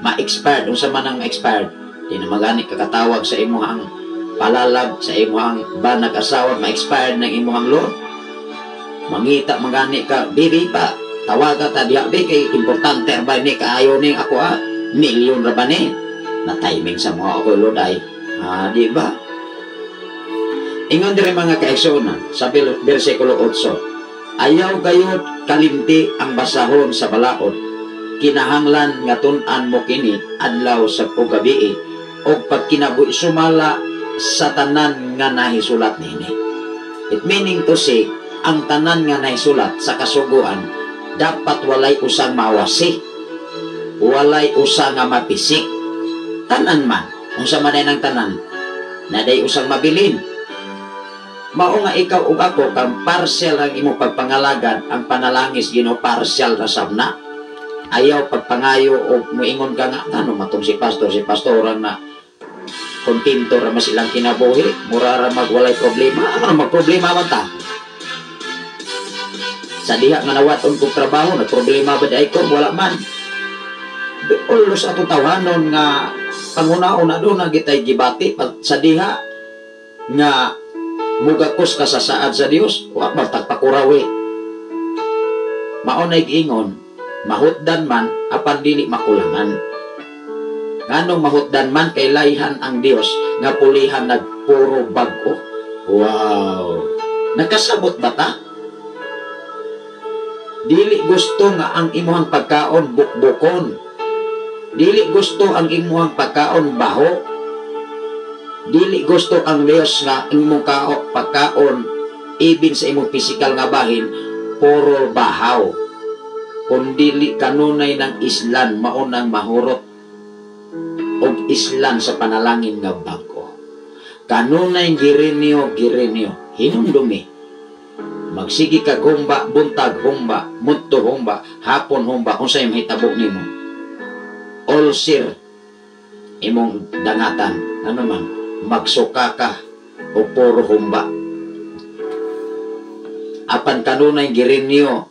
Ma-expired, unsa man ang expired, di na magani kakatawag sa imong palalab, sa imong banag asawa, ma-expired ng imong loan. Mangita mangani ka, bibi pa, tawaga ta diha be kay importante ba ni kaayo ning ako milyon ra ba ni? Na timing sa mga ako Lord ay, di ba? Ingon diri mga kaigsuonan sa bersikulo 8, ayaw gayud kalimti ang basahon sa balaod, kinahanglan nga tun-an mo kini adlaw sa ug gabii og pagkinabuhi sumala sa tanan nga nahisulat niini. It meaning to say, ang tanan nga nahisulat sa kasuguan dapat walay usang mawasi, walay usa nga mapisik. Tanan man, unsa man ang tanan, naday usang mabilin. Mao nga ikaw ug ako kang partial ang imong pagpangalagad, ang panalangis Ginoo partial ra sab na. Ayaw pagpangayo og muingon ka nga ngano matong si pastor na kontento ra mas ilang kinabuhi, mura ra magwalay problema. Ano magproblema man ta? Sa diha nga nawaton kog trabaho, nagproblema ba di ko? Wala man. Ulos atong tawhanon nga panguna-una doon na gitay gibati sa diha nga mugakos ka sa saad sa Dios, wa magtagpakurawi. Mao nay giingon, mahutdan man apan dili makulangan. Nganong mahutdan man kay layhan ang Dios nga pulihan nagpuro bag-o. Wow. Nakasabot ba ta? Dili gusto nga ang imuhang pagkaon bukbukon. Dili gusto ang imuhang pagkaon baho. Dili gusto ang Dios nga imong pagkaon ibin sa imong pisikal nga bahin puro bahaw. Kung dili kanunay ng islan maunang mahurot og islan sa panalangin nga bag-o. Kanunay girinyo girinyo hinumdumi. Magsigi ka humba, buntag humba, mudto humba, hapon humba, unsay mahitabo nimo. Ulcer imong dangatan, ano man, magsuka ka o puro humba. Apan kanunay girinyo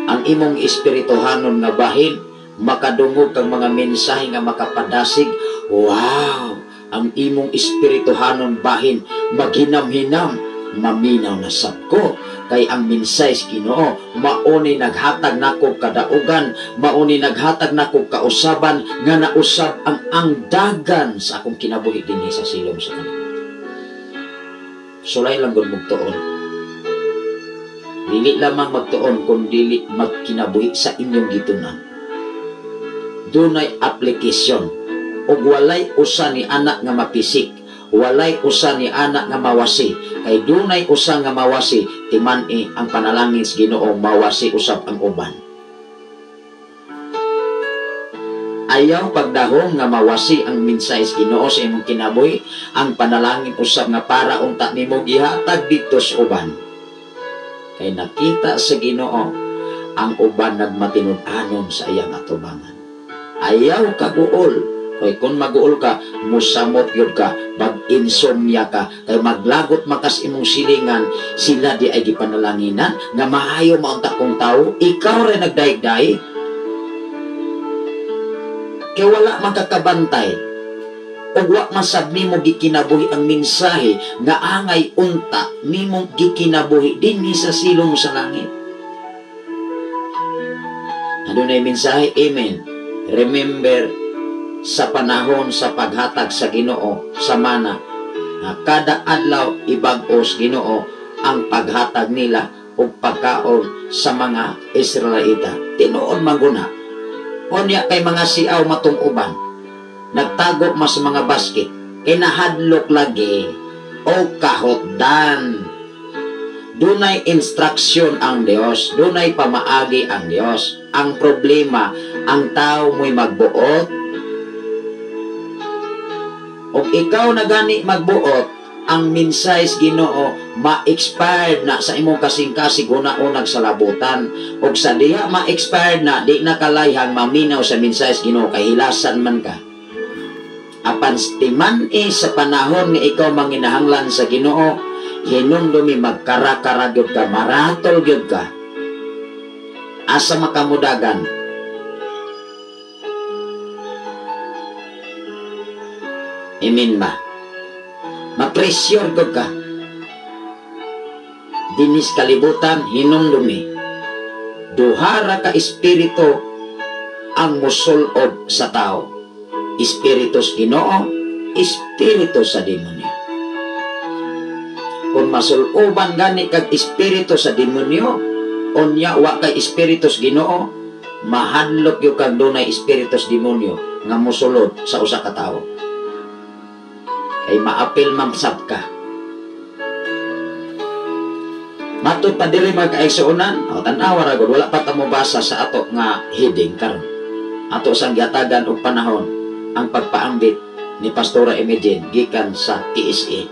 ang imong espirituhanon nga bahin, makadungog kang mga mensahe nga makapadasig. Wow, ang imong espirituhanon bahin maghinam-hinam, maminaw na sab ko kay ang mensahe sa Ginoo mauni naghatag nako kadaugan, mauni naghatag nako kausaban nga nausab ang angdagan sa akong kinabuhi dinhi sa silong sa kalibutan. Sulay lang gud magtuon. Dili lamang magtuon kun dili magkinabuhi sa inyong gitunan. Dunay application ug walay usa ni anak nga mapisik, walay usa ni anak nga mawasi, kay dunay usa nga mawasi, timan-i ang panalangin sa Ginoo mawasi usab ang uban. Ayaw pagdahom nga mawasi ang mensahe sa Ginoo sa imong kinabuhi, ang panalangin usab nga para unta nimo gihatag didto sa uban. Kay nakita sa Ginoo ang uban nagmatinud-anon sa iyang atubangan. Ayaw kaguol. Kay kung maguol ka, musamot yun ka, mag-insomnia ka, kay maglagot makas imong silingan, sila di ay gipanalanginan, nga maayo maunta kong tao, ikaw rin nagdaig-daig. Kay wala man kakabantay, ug wa man sad nimo gikinabuhi ang mensahe nga angay unta nimo gikinabuhi dinhi sa silong sa langit. Adunay mensahe, amen. Remember, sa panahon sa paghatag sa Ginoo sa mana, kada adlaw ibag-os Ginoo ang paghatag nila og pagkaon sa mga Israelita. Tinuod man guna. Unya kay mga siaw matong uban, nagtago mas mga basket, kinahadlok lagi o kahotdan. Dunay instruction ang Dios, dunay pamaagi ang Dios. Ang problema, ang tao mo'y magbuot. Og ikaw na gani magbuot, ang mensahe sa Ginoo ma-expired na sa imong kasing-kasig una-unag sa labutan. Og sa diha ma-expired na, di na kalayhang maminaw sa mensahe sa Ginoo kay hilasan man ka. Apan timan-i sa panahon nga ikaw manginahanglan sa Ginoo, hinumdumi magkarakara gyud ka, maratol gyud ka. Asa makamudagan? Amen ba? Ma-pressure ko ka. Dinhi's kalibutan, hinumdumi, duha ra ka espiritu ang musulob sa tao: espiritu sa Ginoo, espiritu sa demonyo. Kung masuloban gani kag espiritu sa demonyo, unya wa kay espiritu sa Ginoo, mahadlok gyud kag dunay espiritu sa demonyo nga mosulod sa usa ka tawo. Kay maapil man sab ka. Matod pa diri, mga kaigsuonan, o tan-awa ra gud, wala pa ta mobasa sa ato nga heading karon. Ato sang gihatagan og panahon ang pagpaambit ni Pastora Imogene gikan sa TSA.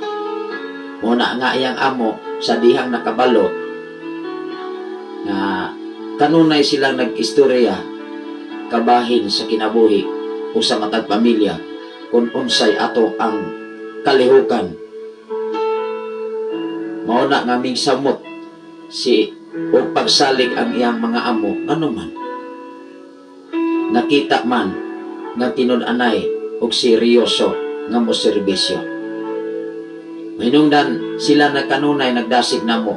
Muna nga iyang amo sa dihang nakabalo nga kanunay silang nag-istorya kabahin sa kinabuhi o sa matag pamilya kung unsay ato ang kalihukan. Mao na nga mingsamot si o pagsalig ang iyang mga amo, ano man nakita man nga tinud-anay og seryoso nga mo serbisyo. Hinungdan sila na kanunay nagdasig namo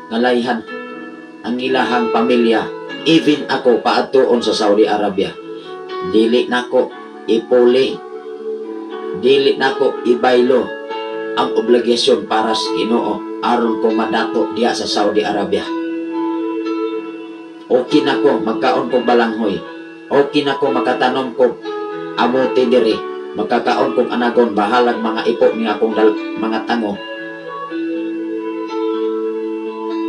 nga layhan ang ilahang pamilya. Even ako paadtuon sa Saudi Arabia, dili nako ipuli, dili nako ibaylo ang obligasyon para sa Ginoo aron ko madato diha sa Saudi Arabia. Okay nako magkaon kog balanghoy. Okay nako makatanom kog amote diri, makakaon kog anagon, bahalag mga ipo ni akong mga tango.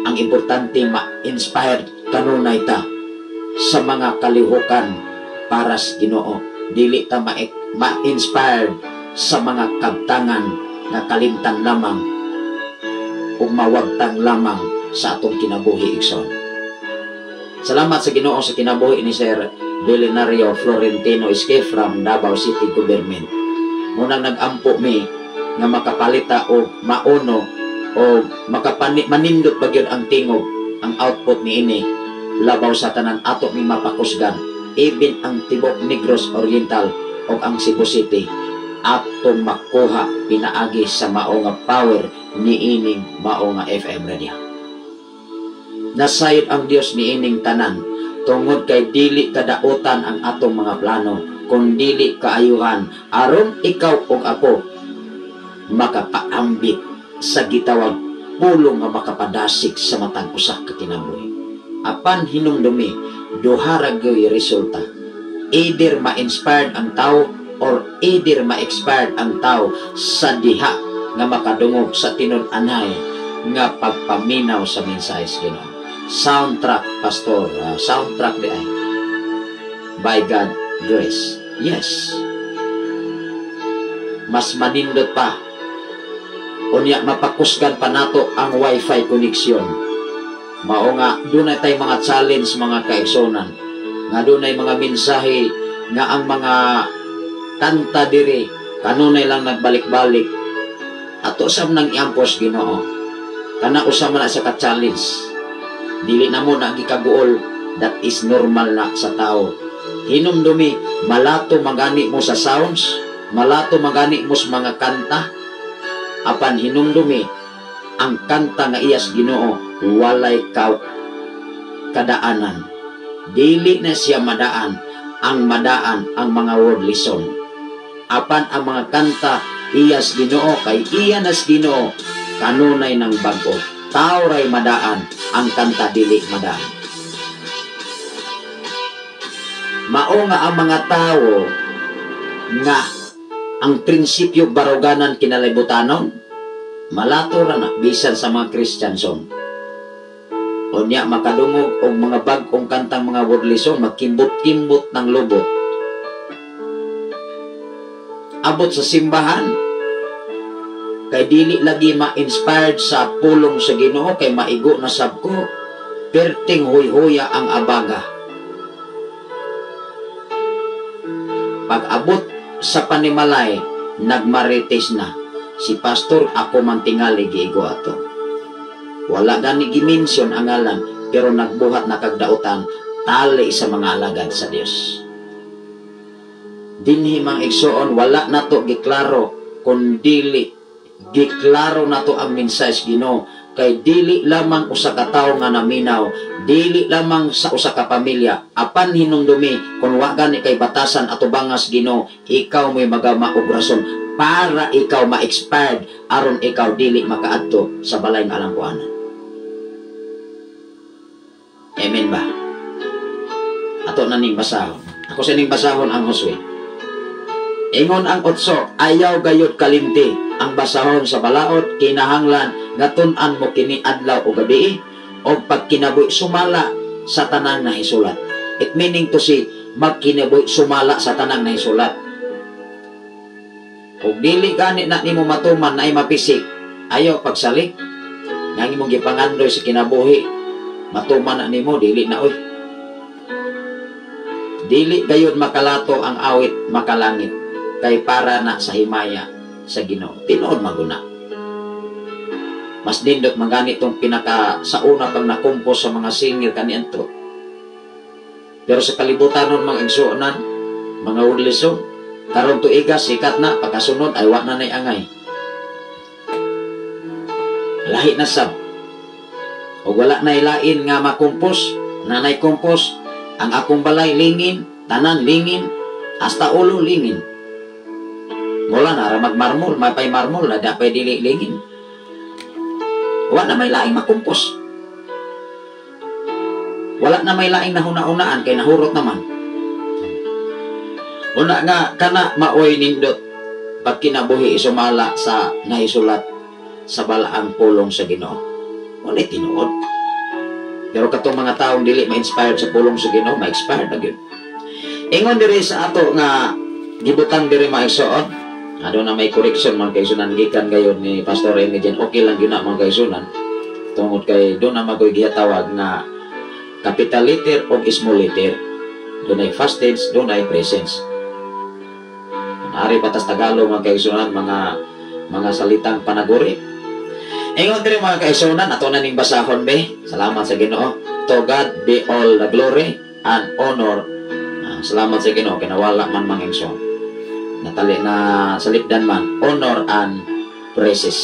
Ang importante, ma-inspired kanunay ta sa mga kalihukan para sa Ginoo. Dili ta ma-inspired sa mga kabtangan nga kalimtan lamang ug mawagtang lamang sa atong kinabuhi, igsoon. Salamat sa Ginoo sa kinabuhi ni Sir Belenario Florentino Escape from Davao City Government. Munang nag-ampo mi nga makapalita o mauno o makapani manindot ba gyud ang tingog, ang output ni ini labaw sa tanan ato mi mapakusgan, even ang tibok Negros Oriental o ang Cebu City atong makuha pinaagi sa mao nga power ni ining mao nga FM radio. Nasayod ang Dios ni ining tanan tungod kay dili kadautan ang atong mga plano kun dili kaayuhan aron ikaw ug ako makapaambit sa gitawag pulong nga makapadasig sa matag usa ka kinabuhi. Apan hinumdumi, duha ra gyoy resulta: either ma-inspired ang tao or either ma-expired ang tao sa diha nga makadungog sa tinud-anay nga pagpaminaw sa mensahe sa Ginoo. Soundtrack, pastor, soundtrack di ay by God grace. Yes. Mas manindot pa. Unya mapakusgan pa nato ang wifi connection. Mao nga dunay tay mga challenge, mga kaigsunan. Nga dunay mga mensahe nga ang mga kanta diri kanunay lang nagbalik-balik. Ato sab nang iampos Ginoo. Kana usa man na sa ka-challenge. Dili na mo na gikaguol, that is normal na sa tao. Hinumdumi, malato magani mo sa sounds, malato magani mo sa mga kanta. Apan hinumdumi, ang kanta nga iyas Ginoo walay ka kadaanan. Dili na siya madaan, ang madaan ang mga worldly song. Apan ang mga kanta iyas Ginoo kay iya nas Ginoo kanunay ng bag-o. Tao ray madaan, ang kanta dili madaan. Mao nga ang mga tawo nga ang prinsipyo baruganan kinalibutanon, malato ra na bisan sa mga Christian song. Unya makadungog og mga bag-ong kantang mga worldly song, magkimbot-kimbot ng lubot. Abot sa simbahan, kay dili lagi ma-inspired sa pulong sa Ginoo kay maigo na sab ko, perting huyhuya ang abaga. Pag-abot sa panimalay, nagmarites na. Si pastor ako man tingali giigo ato. Wala gani gimension ang ngalan, pero nagbuhat na kagdautan tali sa mga alagad sa Dios. Dinhi mang igsuon, wala nato giklaro kun dili giklaro nato ang mensahe sa Ginoo. Kay dili lamang usa ka tawo nga naminaw, dili lamang sa usa ka pamilya, apan hinumdumi kung wa gani kay batasan atubangas Ginoo, ikaw mo'y magama og rason para ikaw ma-expired aron ikaw dili makaadto sa balay nga alangkuanan. Amen ba? Ato na ning basahon. Ako sa ning basahon ang Josue. Ingon ang otso, ayaw gayod kalimti ang basahon sa balaod, kinahanglan nga tun-an mo kini adlaw o gabi o pagkinabuhi sumala sa tanang nahisulat. It meaning to say, magkinabuhi sumala sa tanang nahisulat. Kung dili gani na nimo matuman na ay mapisik, ayaw pagsalik. Nga imong gipangandoy sa kinabuhi, matuman na nimo, dili na oy. Dili gayud makalato ang awit makalangit kay para na sa himaya sa Ginoo. Tinuod maguna. Mas nindot man tong pinaka sa una pang nakumpos sa mga singer kaniadto. Pero sa kalibutan nun mga igsuonan, mga worldly, karon tuiga sikat na, pagkasunod ay wa na nay angay. Lahi na sab. O wala na lain nga makumpos, nanay kumpos, ang akong balay lingin, tanan lingin, hasta ulo lingin. Wala na ra magmarmol, mapay marmol na dapay dili lingin. Wala na may laing makumpos. Wala na may laing nahuna-unaan kay nahurot naman. Una nga kana maoy nindot pag kinabuhi isumala sa nahisulat sa balaang pulong sa Ginoo. Wala tinuod. Pero katong mga taong dili ma-inspired sa pulong sa Ginoo, ma-expired na gyud. Ingon diri sa ato nga gibutang diri maigsoon, ano na may correction man kay sunan gikan gayon ni Pastor Amy Jen, okay lang gyud na mga kaigsunan. Tungod kay doon na magoy gihatawag nga capital letter o small letter. Doon ay past tense, doon ay presence. Ari patas Tagalog mga kaigsunan, mga salitang panaguri. Ingon diri mga kaigsunan, ato na ning basahon be. Salamat sa Ginoo. To God be all the glory and honor. Salamat sa Ginoo kinawala man mga igsoon. Natali na salipdan man honor and praises.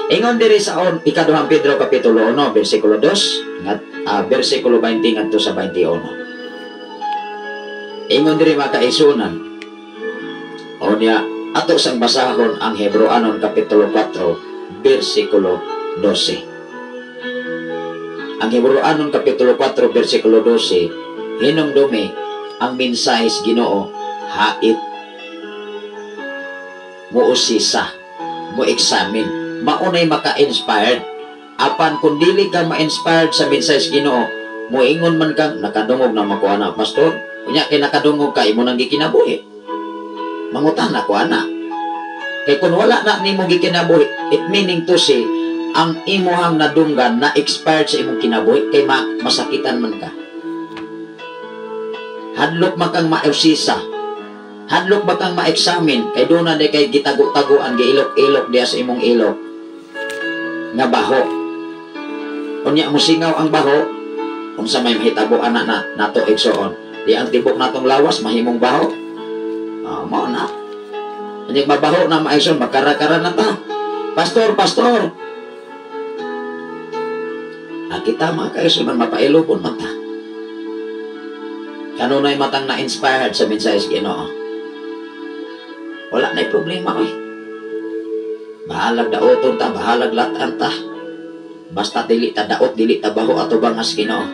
Ingon diri sa on ikaduhang Pedro kapitulo 1 bersikulo 2 ngat bersikulo 20 ngadto sa 21. Ingon diri mga kaigsunan, onya ato sang basahon ang Hebreoanon kapitulo 4 bersikulo 12. Ang Hebreoanon kapitulo 4 bersikulo 12, hinumdumi ang mensahe sa Ginoo hait mo usisa, mo examine, maunay maka-inspired. Apan kung dili ka ma-inspired sa mensahe sa Ginoo, moingon man kang nakadungog na makuha na, pastor. Unya kay nakadungog ka, imo nang gikinabuhi. Mangutan na kuha na. Kay kung wala na nimo gikinabuhi, it meaning to say, ang imuhang nadunggan na expired sa imong kinabuhi, kay masakitan man ka. Hadlok man kang mausisa. Hadlok ba kang ma-examine? Kay doon na di kay gitago-tagoan, giilok-ilok diya sa imong ilok. Nga baho. Unya mo singaw ang baho, unsa may mahitabo ana na nato igsoon. Di ang tibok natong lawas mahimong baho. Mao na. Unya mabaho na maigsoon, magkara-kara na ta. Pastor, pastor. Kita mga kaigsoon mapailobon man ta. Kanunay matang na-inspired sa mensahe sa Ginoo. Wala na problema oy. Bahalag daoton ta, bahalag latan ta. Basta dili ta daot, dili ta baho ato bangas Ginoo.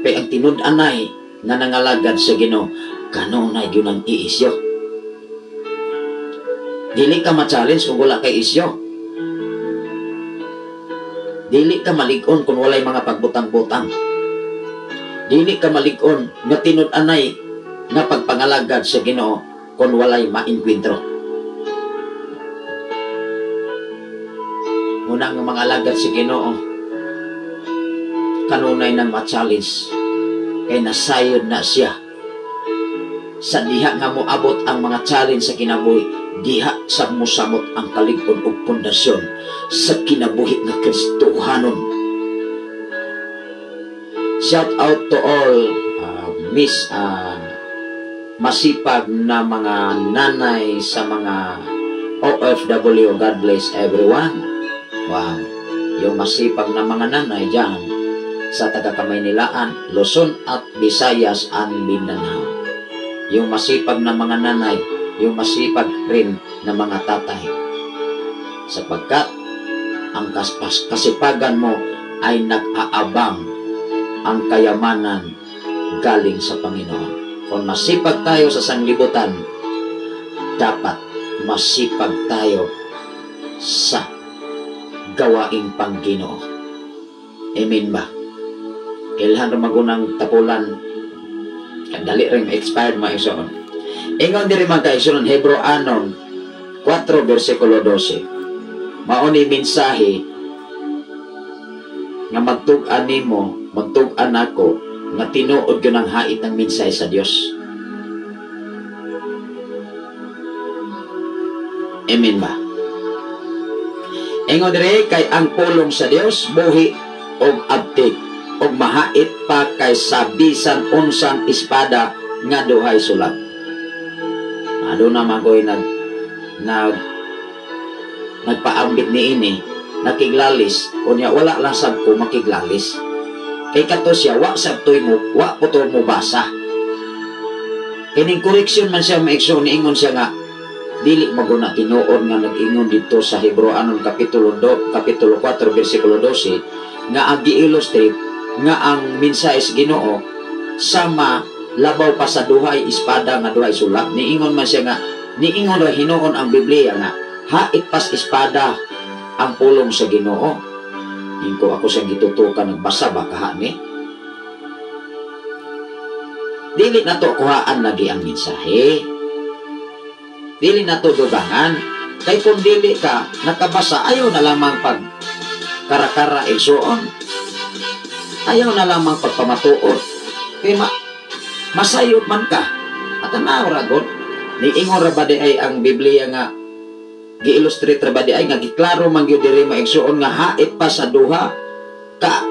Kay ang tinud-anay nga nangalagad sa Ginoo, kanunay gyud ang iisyo. Dili ka ma-challenge kung wala kay isyo. Dili ka malig-on kung walay mga pagbutang-butang. Dili ka malig-on nga tinud-anay nga pagpangalagad sa Ginoo kung walay mainkwentro. Muna nga mga alagad sa Ginoo kanunay nang ma-challenge kay nasayod na siya. Sa diha nga moabot ang mga challenge sa kinabuhi, diha sa mosamot ang kalig-on ug pundasyon sa kinabuhi nga Kristohanon. Shout out to all Miss masipag na mga nanay sa mga OFW. God bless everyone. Wow. Yung masipag na mga nanay dyan sa taga-Kamaynilaan, Luzon at Visayas and Mindanao. Yung masipag na mga nanay, yung masipag rin na mga tatay. Sapagkat ang kasipagan mo ay nag-aabang ang kayamanan galing sa Panginoon. Kung masipag tayo sa sanglibutan, dapat masipag tayo sa gawaing pangginoo. Amen ba? Ilhan magunang tapulan, dali rin expired mga igsoon. Ingon diri mga kaigsoon, Hebreo anon 4 versikulo 12. Mao ni mensahe nga magtug-an nimo, magtug-an ako nga tinuod gyud ang hait ng mensahe sa Dios. Amen ba? Ingon diri kay ang pulong sa Dios buhi og abtik og mahait pa kaysa bisan unsang espada nga duhay sulab. Aduna man ko'y nagpaambit niini, nakiglalis, unya wala lang sab ko makiglalis. Kay kato siya, wa sab toy mo, wa po to mo basa. Kining correction man siya maigsoon, niingon siya nga dili maguna tinuod nga nag-ingon dito sa Hebreo anon kapitulo 4 bersikulo 12 nga ang gi-illustrate nga ang mensahe sa Ginoo sama labaw pa sa duhay espada nga duhay sulab. Niingon man siya nga niingon ra hinuon ang Biblia nga hait pas espada ang pulong sa Ginoo. Ingko ako siyang gitutukan nagbasa ba kaha ni? Dili na to kuhaan lagi ang mensahe. Dili na to dugangan. Kay kung dili ka nakabasa, ayaw na lamang pag karakara igsuon. Ayaw na lamang pagpamatuod. Kay masayod man ka. At tanaw ra god. Niingon ra ba di ay ang Biblia nga gi-illustrate ra ba di ay nga giklaro man gyud diri maigsuon nga hait pa sa duha ka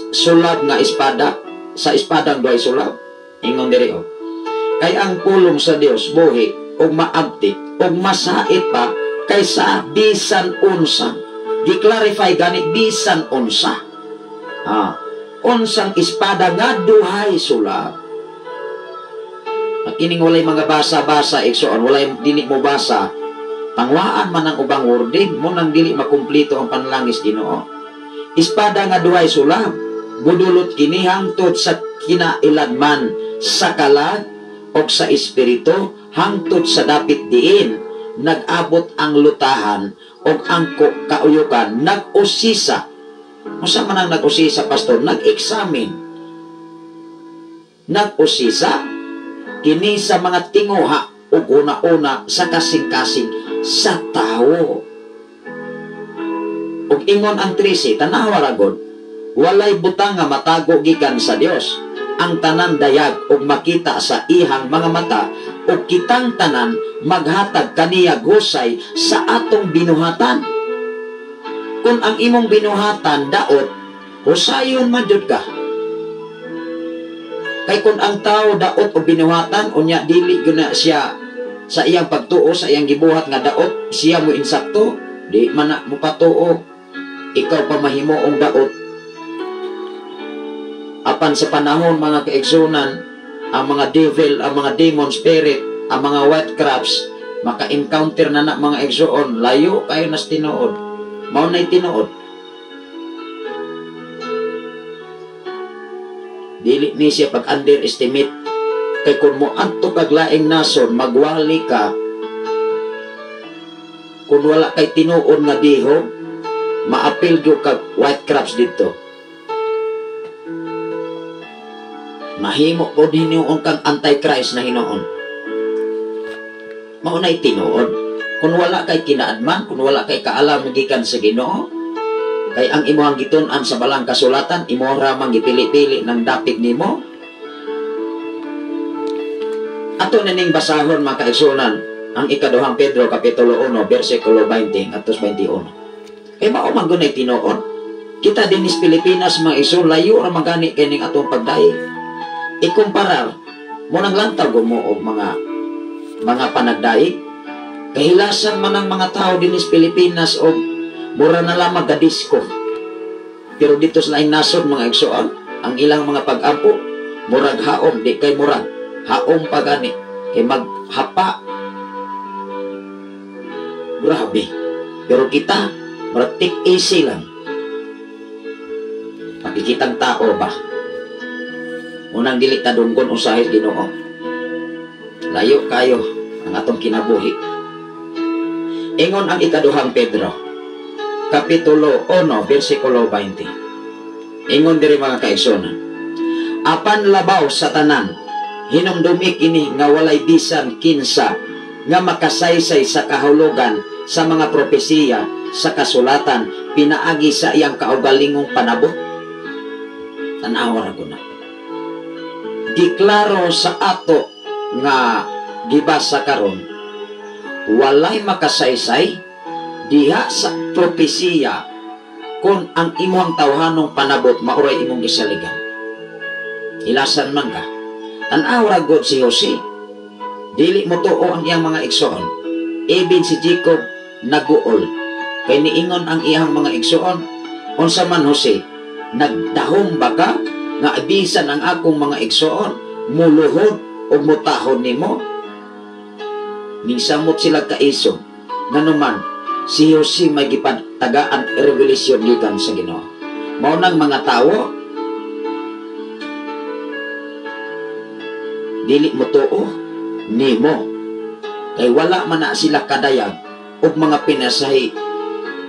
sulab nga espada, sa espadang duhay sulab. Ingon diri oh. Kay ang pulong sa Dios buhi og maabtik og masait pa kaysa bisan unsa. Gi-clarify gani bisan unsa. Unsang espada nga duhay sulab. Kining walay mga basa-basa igsoon, walay dili mo basa, pangwaan man ang ubang wording mo nang dili makumplito ang panalangis Ginoo. Espada nga duhay sulab, budulot kini hangtod sa kinailadman sa kalag og sa espiritu, hangtod sa dapit diin nag-abot ang lutahan og ang kauyukan nag-usisa. Unsa man ang nag-usisa, pastor? Nag-examine. Nag-usisa kini sa mga tinguha ug una-una sa kasing-kasing sa tawo. Ug ingon ang 13, tanawa ra gud, walay butang nga matago gikan sa Dios. Ang tanan dayag ug makita sa ihang mga mata, ug kitang tanan maghatag kaniya husay sa atong binuhatan. Kung ang imong binuhatan daot, husayon man jud ka. Kay kung ang tao daot o binuhatan, unya dili gyud na siya sa iyang pagtuo, sa iyang gibuhat nga daot, siya mo insakto, di man na mo patuo, ikaw pa mahimuong daot. Apan sa panahon mga kaigsunan, ang mga devil, ang mga demon spirit, ang mga white crabs, maka-encounter na na mga igsuon, layo kayo nas tinuod. Mao na'y tinuod. Dili ni siya pag-underestimate. Kay kung mo adto kag laing nason, magwali ka. Kung wala kay tinuod nga diho, maapil gyud kag white crabs dito. Mahimo pod hinuon kang antichrist na hinuon. Mao na'y tinuod. Kung wala kay kinaadman, kung wala kay kaalam gikan sa Ginoo, kay ang imuhang gitun-an sa balang kasulatan, imuha ra man gipili-pili ng dapit nimo. Ato na ning basahon mga kaigsunan ang ikaduhang Pedro kapitulo 1 bersikulo 20 ngadto 21. Kay mao man gunay tinuod. Kita dinhi sa Pilipinas mga igsoon, layo ra man gani kining atong pagdaig. Ikumparar mo nang lantaw mo og mga panagdaig. Kahilasan man ang mga tao dinhi sa Pilipinas og mura na lang magadisko. Pero dito sa laing nasod mga igsoon, ang ilang mga pag-ampo murag haom, di kay murag haom pa gani kay maghapa. Grabe. Pero kita murag take easy lang. Pakikitang tao ba? Unang dili ta dunggon usahay Ginoo. Layo kayo ang atong kinabuhi. Ingon ang ikaduhang Pedro, Kapitulo 1, versikulo 20. Ingon diri mga kaigsonan, apan labaw sa tanan, hinumdumi kini nga walay bisan kinsa nga makasaysay sa kahulugan sa mga propesiya sa kasulatan pinaagi sa iyang kaugalingong panabot. Tan-awa ra ko na. Giklaro sa ato nga gibasa karon, walay makasaysay diha sa propesiya kung ang imong tawhanong panabot maoray imong gisaligan. Hilasan man ka. Tan-aw ra gud si Jose. Dili mo tuo ang iyang mga igsoon. Ibin si Jacob naguol. Kay niingon ang iyang mga igsoon, unsa man Jose, nagdahom ba ka nga bisan ang akong mga igsoon muluhod o mutahod nimo? Ningsamot sila kaisog. Nganuman si Jose may gipatagaan revelasyon gikan sa Ginoo. Mao nang mga tawo dili mo tuo nimo kay wala man na sila kadayag og mga pinasahi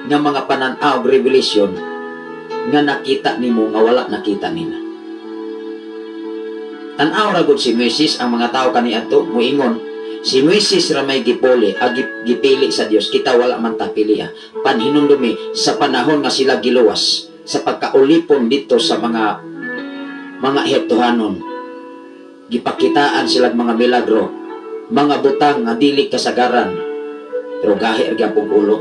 nga mga panan-aw revelation nga nakita nimo nga wala nakita nila. Tan-aw ra gud si Moises ang mga tawo kaniadto moingon si Moises ra may gipuli, gipili sa Dios, kita wala man ta pili. Panhinumdumi sa panahon nga sila giluwas sa pagkaulipon dito sa mga Ehiptohanon, gipakitaan sila mga milagro, mga butang nga dili kasagaran, pero gahi ra gyapon ulo.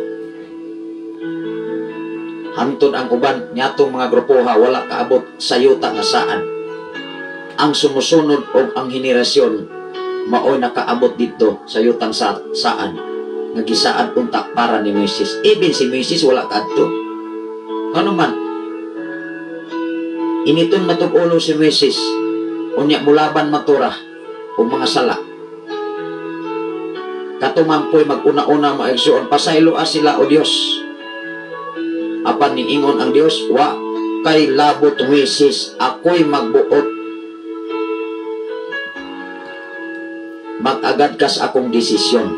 Hantod ang uban niatong mga grupoha wala kaabot sa yuta nga saan. Ang sumusunod og ang henerasyon maoy nakaabot dito sa yutang saan nga gisaad unta para ni Moises. Even si Moises wala kaadto. Kano man initon matug-ulo si Moises, unya mulaban matura o mga sala. Katumampoy maguna-una maigsuon, pasayloa sila o Dios. Apan niingon ang Dios, wa kay labot Moises, ako'y magbuot. Mag-agad kas akong desisyon.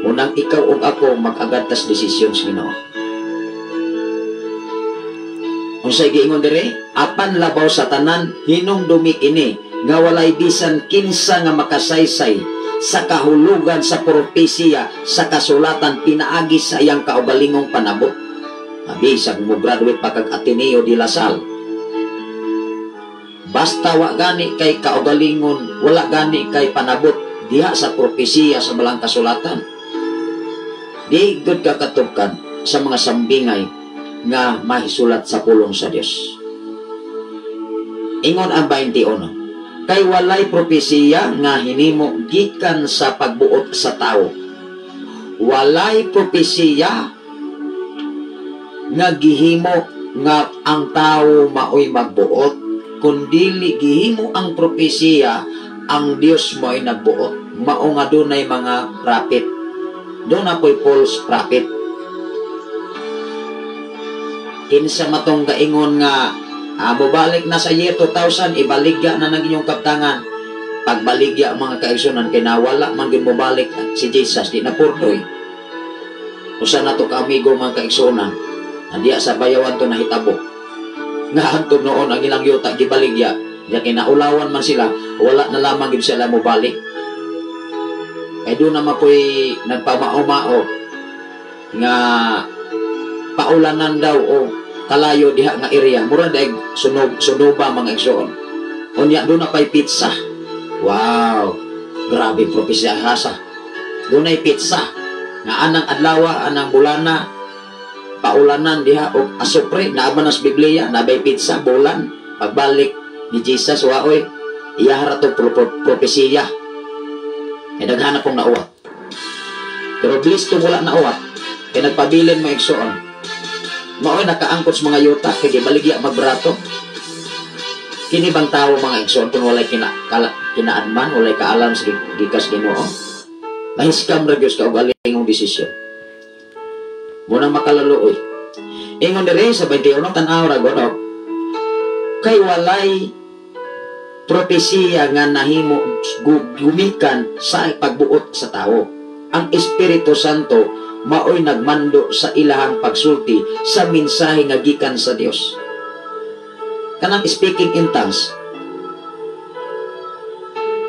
Unang ikaw ug ako mag-agad tas desisyon sa Ginoo. Unsay giingon dire? Apan labaw sa tanan, hinumdumi kini nga walay bisan kinsa nga makasaysay sa kahulugan sa propesiya sa kasulatan pinaagi sa iyang kaugalingong panabot. Bisag mo graduate pa kag Ateneo de La Salle, basta wa gani kay kaugalingon, wala gani kay panabot diha sa propesiya sa balang kasulatan. Di gud ka katugkad sa mga sambingay nga mahisulat sa pulong sa Dios. Ingon ang 21, kay walay propesiya nga hinimo gikan sa pagbuot sa tawo. Walay propesiya nga gihimo nga ang tawo maoy magbuot, kundili gihimo ang propesiya ang Dios mo'y nagbuot. Mao nga dunay mga prophet. Doon ako'y false prophet. Kinsa matong gaingon nga mobalik na sa year 2000, ibaligya na ng inyong kaptangan. Pagbaligya mga kaigsunan, kay nawala man gyud mobalik si Jesus, di na purdoy. Usa na to ka amigo mga kaigsunan, nandiya sa bayawan to nahitabo. Nga hantod noon ang ilang yuta gibaligya, diya kinaulawan man sila, wala na lamang gyud sila mobalik. Kay doon naman po'y nagpamao-mao nga paulanan daw o kalayo diha nga area, mura daig sunog sunoba mga igsoon. Unya doon na pa'y pizza. Wow, grabe propesya hasa. Doon ay pizza nga anang adlawa, anang bulana, paulanan diha og asupre, naaba na sa Biblia, nabay pizza bulan. Pagbalik ni Jesus, waoy, iyahara to propesiya. Kay daghan na pong nauwat. Pero bliss to wala nauwat. Kay nagpabilin mo igsoon. Mao'y nakaangkot sa mga yuta kay gibaligya magbrato. Kini bang tawo mga igsoon kung walay kinaadman, walay kaalam sa gikas Ginoo? Mahiskam ra gyud ka og alingong desisyon. Munang makalaluoy. Ingon diri sa 21 tan-aw ra gud kay walay propesiya nga nahimo gumikan sa pagbuot sa tawo. Ang Espiritu Santo maoy nagmando sa ilahang pagsulti sa mensahe nga gikan sa Dios. Kanang speaking in tongues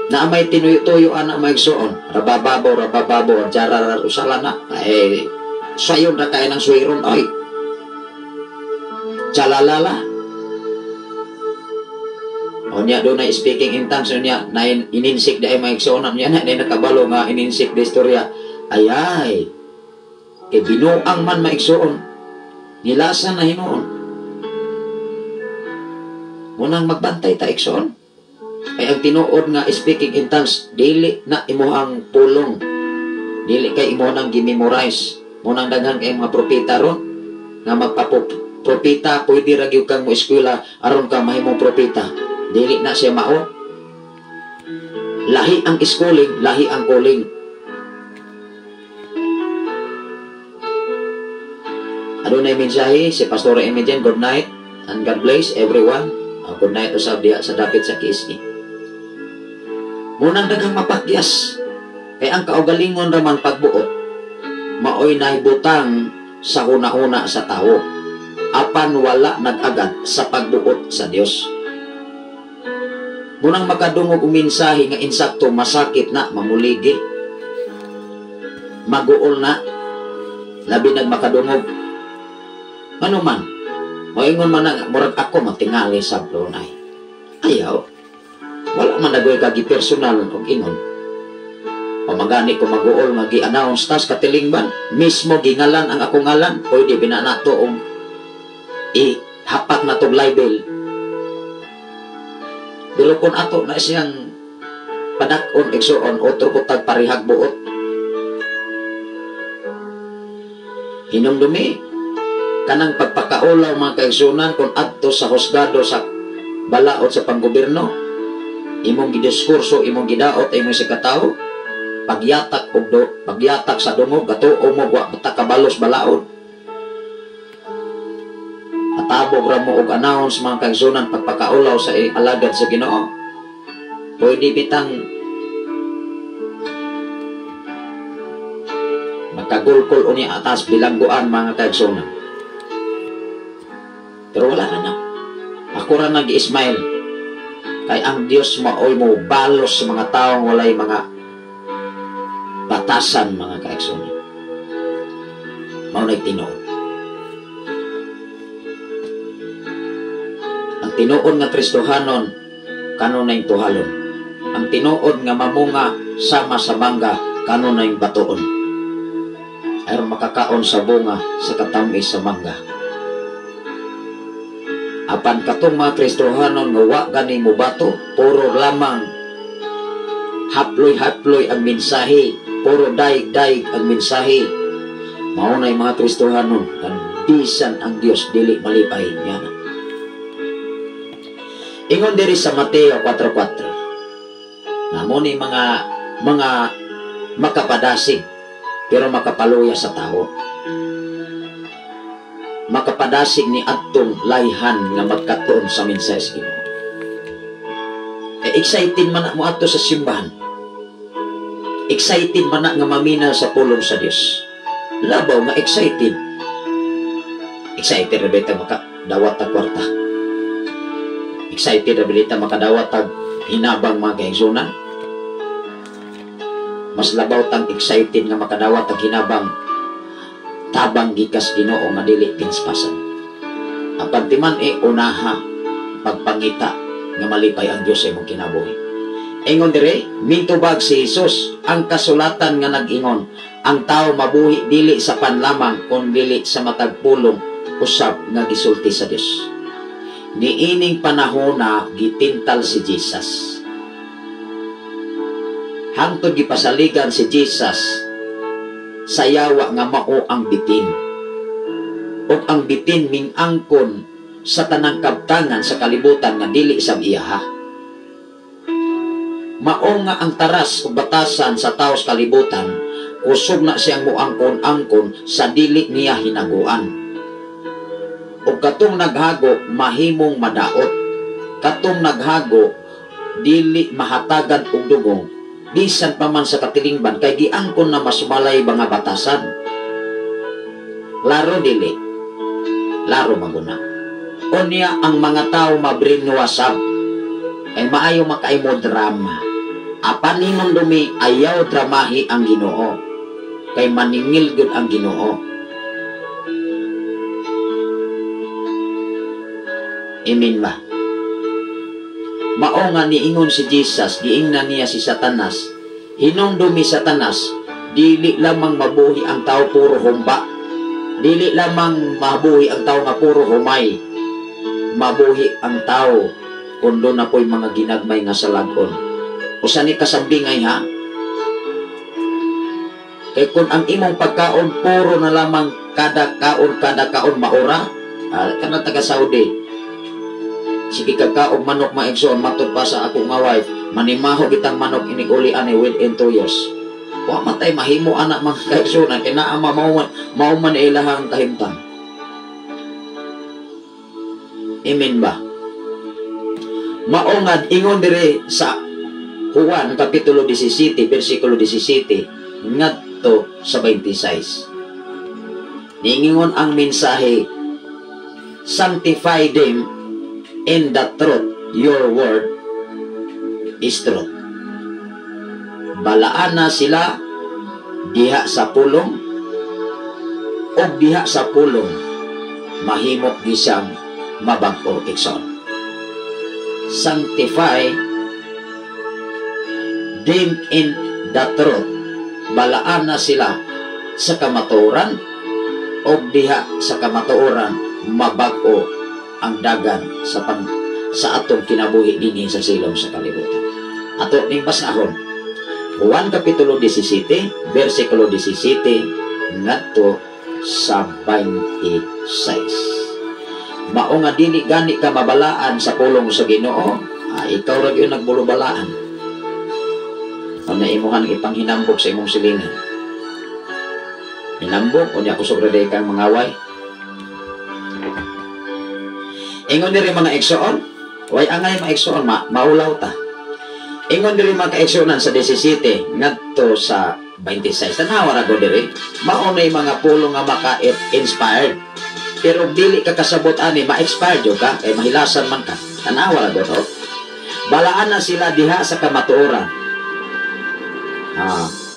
na may tinuyo-tuyo ana may igsoon, rabababo rabababo jara usala na eh sayon ra kay nang suiron oy. Chalalala. O niya doon na speaking in tongues niya na ininsik dahil may igsoon niya na nakabalo nga ininsik de istorya. Ayay. Kay binuang man maigsoon. Nilasan na hinuon. Munang magbantay ta igsoon. Ay ang tinuod nga speaking in tongues dili na imuhang pulong. Dili kay imo nang gimemorize. Munang daghan kay mga propeta ron nga magpapropeta pwede ra gyud kang mo eskwela aron ka mahimong propeta. Dili na siya mao. Lahi ang schooling, lahi ang calling. Adunay mensahe si Pastor Emigen. Good night and God bless everyone. Good night usab diha sa dapit sa KSE. Munang daghang mapakyas kay ang kaugalingon ra man pagbuot maoy nahibutang sa huna-huna sa tawo apan wala nag-agad sa pagbuot sa Dios. Munang makadungog og mensahe nga insakto masakit na mamuligi. Maguol na labi nag makadungog. Ano man, moingon man na, murag ako matingali sa blunay. Ayaw, wala man nagoy kagi personal og ingon. Pamagani ko maguol nga gi-announce tas katilingban, mismo gingalan ang akong ngalan, pwede binanato og ihapak na tog libel. Pero kung ato na siyang padak-on igsoon, otro ko tag parihag buot. Hinumdumi, kanang pagpakaulaw mga kaigsunan kung adto sa husgado sa balaod sa panggobyerno, imong gidiskurso, imong gidaot, imong sikatawo, pagyatak og do, pagyatak sa dungog gatuo mo wa ta kabalos balaod. Atabog ra mo og announce mga kaigsunan pagpakaulaw sa alagad sa Ginoo. Pwede bitang makagulkol unya atas bilangguan mga kaigsunan. Pero wala na na. Ako ra nag-smile. Kay ang Dios maoy mo balos sa mga taong walay mga batasan mga kaigsunan. Mao na'y tinuod. Ang tinuod nga Kristohanon kanunay tuhalon. Ang tinuod nga mamunga sama sa mangga kanunay batuon. Aron makakaon sa bunga sa katamis sa mangga. Apan katong mga Kristohanon nga wa gani mo bato, puro lamang haploy-haploy ang mensahe, puro daig-daig ang mensahe. Mao nay mga Kristohanon, bisan ang Dios dili malipay niya. Ingon diri sa Mateo 4:4. Namo ni mga makapadasig pero makapaluya sa tao. Makapadasig ni adtong layhan nga magkatuon sa mensahe sa Ginoo. Eh, excited man na mo adto sa simbahan. Excited man na nga mamina sa pulong sa Dios. Labaw nga excited. Excited ra bita makadawat tag kwarta. Excited ra bita makadawat tag hinabang mga kaigsunan. Mas labaw tang excited nga makadawat tag hinabang tabang gikas Ginoo nga dili pinspasan. Apan timan e unaha pagpangita nga malipay ang Dios sa imong kinabuhi. Ingon dire, mintubag si Jesus ang kasulatan nga nag-ingon, ang tao mabuhi dili sa panlamang kun dili sa matag pulong usab nga gisulti sa Dios. Niining panahona gitintal si Jesus. Hangtod gipasaligan si Jesus sa yawa nga mao ang bitin. Ug ang bitin mingangkon sa tanang kabtangan sa kalibutan nga dili sab iyaha. Mao nga ang taras o batasan sa tawo sa kalibutan, kusog na siyang muangkon-angkon sa dili niya hinaguan. Ug katong naghago mahimong madaot. Katong naghago dili mahatagan og dugong bisan pa man sa katilingban kay giangkon na masumalay mga batasan. Laro dili. Laro maguna. Unya ang mga tao mabrainwash kay maayo makaimo drama. Apan hinumdumi ayaw dramahi ang Ginoo kay maningil gyud ang Ginoo. Amen ba? Mao nga niingon si Jesus, giingnan niya si Satanas, hinumdumi Satanas, dili lamang mabuhi ang tao puro humba, dili lamang mabuhi ang tao nga puro humay, mabuhi ang tao kung doon na po'y mga ginagmay nga salagon. Usa ni kasambingay ha? Kay kung ang imong pagkaon puro na lamang kada kaon maura, kana taga Saudi. Sige kagkaog manok maigsoon matud pa sa ako nga wife, manimaho gitang manok inig-uli ani within 2 years. Wa matay mahimo anak mga kaigsoon kay naa mao man ilahang kahimtang. Amen ba? Mao nga ingon dire sa Juan kapitulo 17 bersikulo 17 ngadto sa 26. Niingon ang mensahe, sanctify them in the truth, your word is truth. Balaan na sila diha sa pulong, og diha sa pulong mahimo gisang mabag-o igsoon. Sanctify them in the truth. Balaan na sila sa kamatuoran, og diha sa kamatuoran mabag-o ang dagan sa sa atong kinabuhi dinhi sa silong sa kalibutan. Ato ning basahon Juan kapitulo 17 bersikulo 17 ngadto sa 26. Mao nga dili gani ka mabalaan sa pulong sa Ginoo, ikaw ra gyud nagbulubalaan. Ana imuhan ipanghinambok sa imong silingan. Hinambok unya kusog ra day kang mangaway. Ingon diri mga igsoon, way angay mga igsoon, maulaw ta. Ingon diri mga kaigsuonan sa 17 ngadto sa 26. Tanawa ra go diri, mao nay mga pulong nga maka-inspired. Pero dili ka kasabot ani, ma-expired jud ka, kay mahilasan man ka. Tanawa ra go to. Balaan na sila diha sa kamatuoran.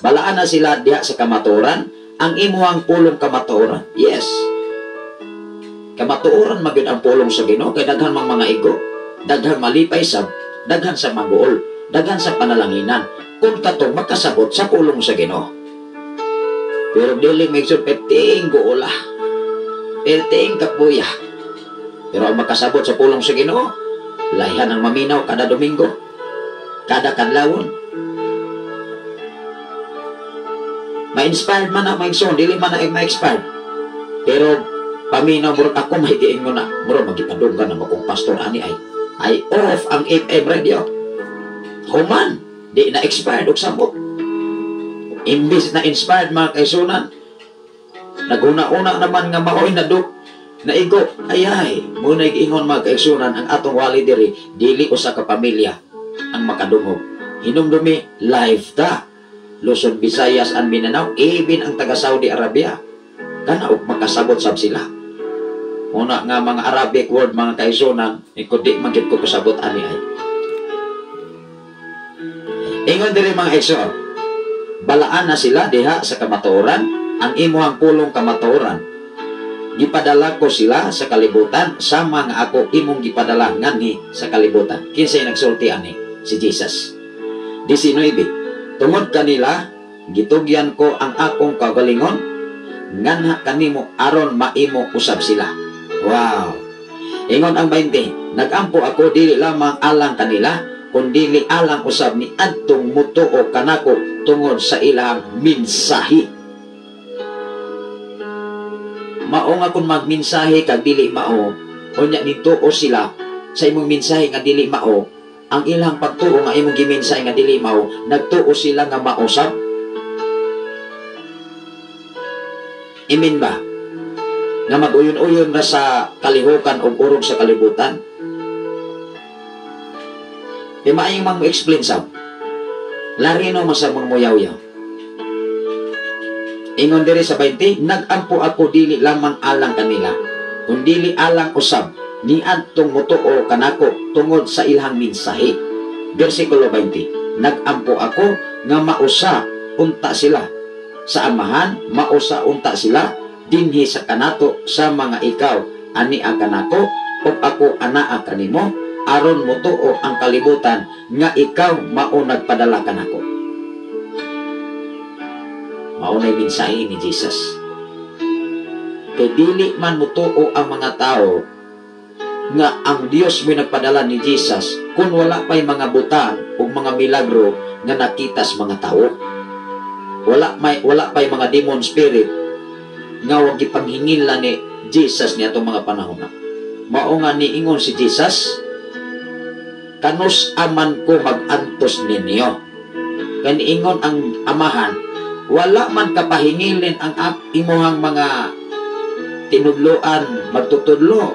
Balaan na sila diha sa kamatuoran, ang imuhang pulong kamatuoran. Yes. Kamatuoran magyud ang pulong sa Ginoo kay daghan mang mga igo, daghan malipay sab, daghan sa maguol, daghan sa panalanginan kung katong makasabot sa pulong sa Ginoo. Pero dili maigsoon perting guola, perting kapuya. Pero ang makasabot sa pulong sa Ginoo, layhan ang maminaw kada Domingo, kada kadlawon. Ma-inspired man na maigsoon, dili man na ma-expired. Pero paminaw murag ako may giingon na murag magipadunggan na akong pastor ani ay off ang FM radio. Human di na expired og samot. Imbis na inspired mga kaisunan, naguna-una naman nga maoy na duk naigo. Ayay, muna giingon mga kaisunan ang atong wali diri dili usa ka pamilya ang makadungog. Hinumdumi live ta. Luzon, Visayas and Mindanao, even ang taga Saudi Arabia kana og makasabot sab sila. Una nga mga Arabic word mga kaisunan, iko di man gyud ko kasabot ani ay. Ingon diri mga igsoon, balaan na sila diha sa kamatuoran, ang imuhang pulong kamatuoran. Gipadala ko sila sa kalibutan sama nga ako imong gipadala nganhi sa kalibutan. Kinsay nagsulti ani? Si Jesus. 19. Tungod kanila gitugyan ko ang akong kaugalingon nganha kanimo aron maimo usab sila. Wow. Ingon ang 20, nagampo ako dili lamang alang kanila kundili alang usab ni adtong mutuo kanako tungod sa ilang mensahi. Mao nga kung magmensahe kag dili mao, unya nituo sila sa imong mensahe nga dili mao, ang ilang pagtuo nga imong gimensahe nga dili mao, nagtuo sila nga mausab. Imin ba? Nga mag-uyon-uyon na sa kalihukan o urog sa kalibutan? Kaya maayong mang mo-explain sab. Larino man sa mga muyaw-yaw. Ingon diri sa 20, nagampo ako dili lamang alang kanila, kundili alang usab niadtong motuo kanako tungod sa ilang mensahe. Bersikulo 20, nagampo ako nga mausa unta sila sa amahan, mausa unta sila dinhi sa kanato sa mga ikaw ania kanako ug ako anaa kanimo, aron motuo ang kalibutan nga ikaw mao nagpadala kanako. Mao nay mensahe ni Jesus. Kay dili man motuo ang mga tao nga ang Dios mo'y nagpadala ni Jesus kung wala pa'y mga butang o mga milagro nga nakita sa mga tao. Wala pa'y mga demon spirit nga wag gipanghingil na ni Jesus ni atong mga panahon na. Mao nga niingon si Jesus, kanus aman ko magantos ninyo. Kay niingon ang amahan, wala man kapahingilin ang imuhang mga tinudloan magtutudlo.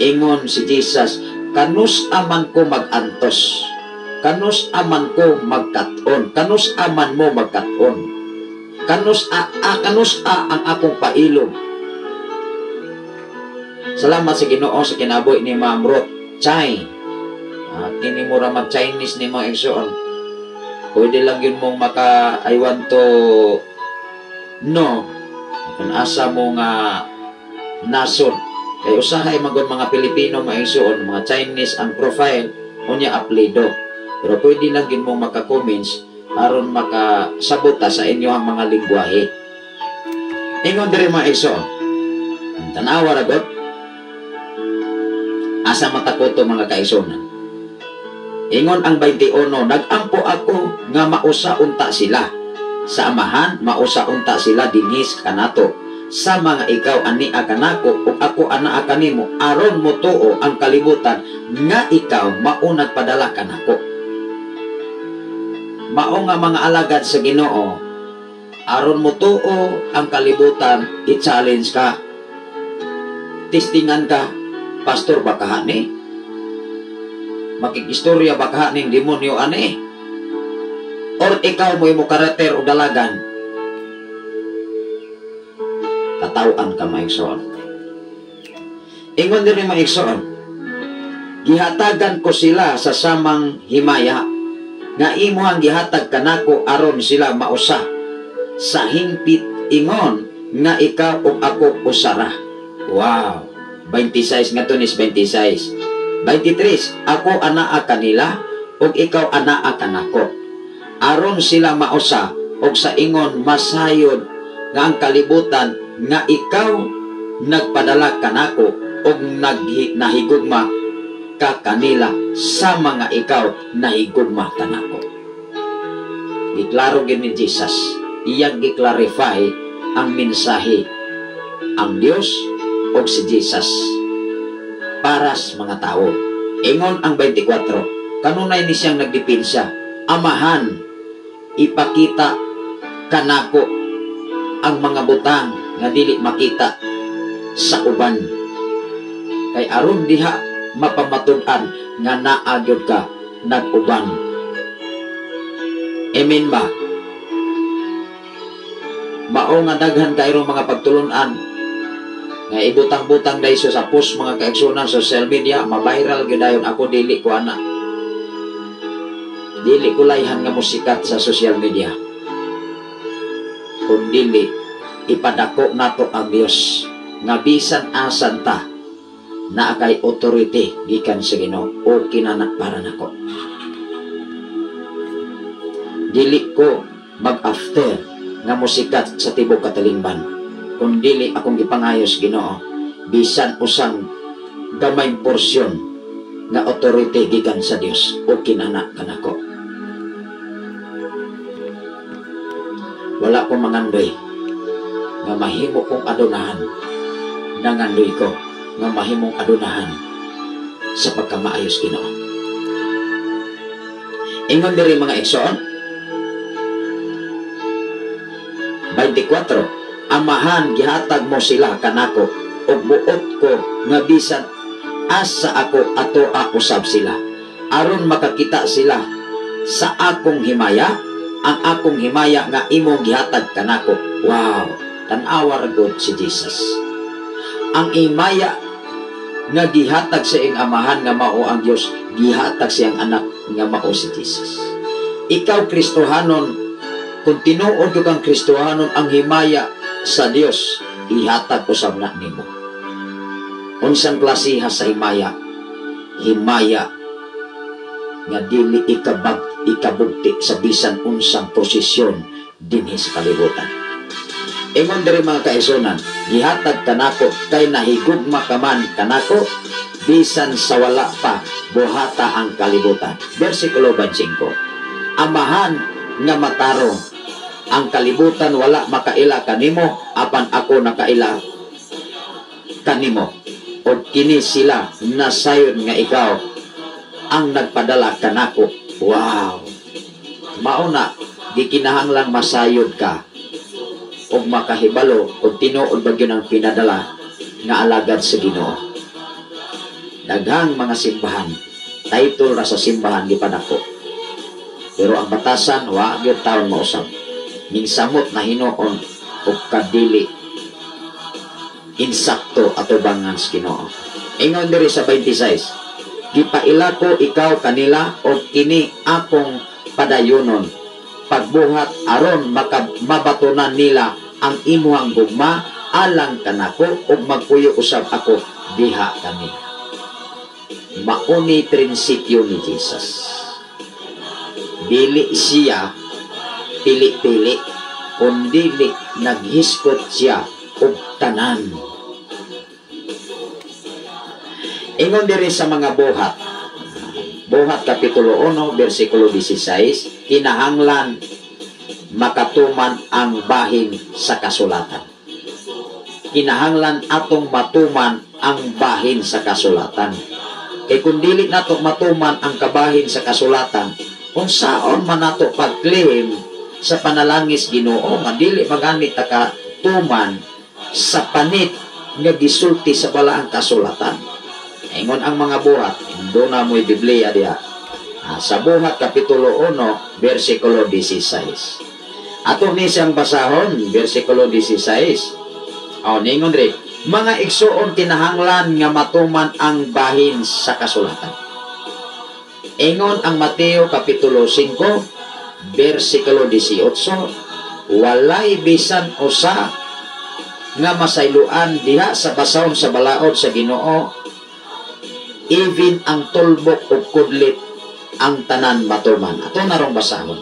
Ingon si Jesus, kanus aman ko magantos, kanus aman ko magkat-on, kanus aman mo magkat-on, kanus a ang akong pailog. Salamat sa Ginoo sa kinabuhi ni Ma'am Ruth Chai. Kini mo ra mag Chinese ni mga igsoon. Pwede lang yun mong maka I want to know kung asa mo nga nasod. Kay usahay magod mga Pilipino mga igsoon, mga Chinese ang profile unya apelyido. Pero pwede lang yun mong maka-comments aron makasabot ta sa inyo ang mga lingwahe. Ingon diri mga igsoon, tanawa ra god asa matakoto mga kaigsuonan. Ingon ang 21, nagampo ako nga mausa unta sila sa amahan, mausa unta sila dinhis kanato sa mga ikaw ania kanako ug ako anaa kanimo, aron motuo ang kalibutan nga ikaw mao nagpadala kanako. Mao nga mga alagad sa Ginoo, aron motuo ang kalibutan, i-challenge ka, testingan ka. Pastor ba kahani? Makikistorya ba kahaning demonyo ani? Or ikaw mo imo karakter o dalagan? Katawan ka maigsoon. Ingon diri maigsoon, gihatagan ko sila sa samang himaya nga imuhang gihatag kanako aron sila mausa sa hingpit ingon nga ikaw ug ako usara. Wow. 26 nga tunis 26. 23, ako anaa kanila ug ikaw anaa kanako, aron sila mausa og sa ingon masayod nga ang kalibutan nga ikaw nagpadala kanako og nahigugma ka kanila sa mga ikaw nahigugma kanako. Giklaro gid ni Jesus, iyang giklarify ang mensahe ang Dios og si Jesus para sa mga tao. Ingon ang 24, kanunay ni siyang nagdepensa, amahan, ipakita kanako ang mga butang nga dili makita sa uban, kay aron diha mapamatud-an nga naa gyud ka nag-uban. Amen ba? Mao nga daghan kayrong mga pagtulun-an nga ibutang-butang dahil sa post mga kaigsunan sa social media, ma-viral gyud dayon. Ako dili ko ana, dili ko layhan nga musikat sa social media, kun dili ipadako nato ang Dios nga bisan asan ta naa kay authority gikan sa Ginoo o kinana para nako. Dili ko mag-after nga musikat sa tibok katalingban, kun dili akong gipangayos Ginoo bisan usang gamay porsyon nga authority gikan sa Dios o kinana kanako. Wala ko mangandoy nga mahimo kong adunahan Nangandoy ko nga mahimong adunahan sa pagkamaayos Ginoo. Ingon diri mga igsoon, 24, Amahan, gihatag mo sila kanako ug buot ko nga bisan asa ako atoa usab sila, aron makakita sila sa akong himaya, ang akong himaya nga imong gihatag kanako. Wow, tan-awa ra gud si Jesus. Ang himaya nga gihatag sa iyang amahan nga mao ang Dios, gihatag siyang anak nga mao si Jesus. Ikaw Kristohanon, kung tinuod kang Kristohanon, ang himaya sa Dios ihatag usab na nimo. Unsang klasiha sa himaya? Himaya nga dili ikabugti sa bisan unsang posisyon dinhi sa kalibutan. Ingon diri mga kaisunan, gihatag kanako kay nahigugma ka man kanako bisan sa wala pa buhata ang kalibutan. Versikulo 25. Amahan nga matarong, ang kalibutan wala makaila kanimo, apan ako nakaila kanimo. O kini sila nasayon nga ikaw ang nagpadala kanako. Wow! Mauna, gikinahanglang masayod ka og makahibalo og tinuod ba gyud ang pinadala nga alagad sa Ginoo. Daghang mga simbahan, title ra sa simbahan gipadako. Pero ang batasan wa gyud taon mausab. Ning samot na hinuon og kadili insakto atubangan sa Ginoo. Ingon diri sa 26, gipaila ko ikaw kanila og kini akong padayonon pagbuhat aron mabatunan nila ang imuhang gugma alang kanako ug magpuyo usab ako diha kanila. Mauni prinsipyo ni Jesus. Dili siya pili-pili, kundi naghiskot siya og tanan. Ingon diri sa mga buhat, Buhat Kapitulo 1, versikulo 16, kinahanglan makatuman ang bahin sa kasulatan. Kinahanglan atong matuman ang bahin sa kasulatan. Kay kung dili nato matuman ang kabahin sa kasulatan, unsaon man nato pag-claim sa panalangis Ginoo nga dili magani ta ka tuman sa panit nga gisulti sa balaang kasulatan. Ingon ang mga buhat, doon na mo'y Biblia diha. Sa Buhat Kapitulo 1, versikulo 16. Ato ni siyang basahon, versikulo 16. O, ningon rin, mga igsuon kinahanglan nga matuman ang bahin sa kasulatan. Ingon ang Mateo Kapitulo 5, versikulo 18, walay bisan usa nga masayloan diha sa basahon sa balaod sa Ginoo, even ang tulbok o kudlit ang tanan matuman. Ato narong basahon.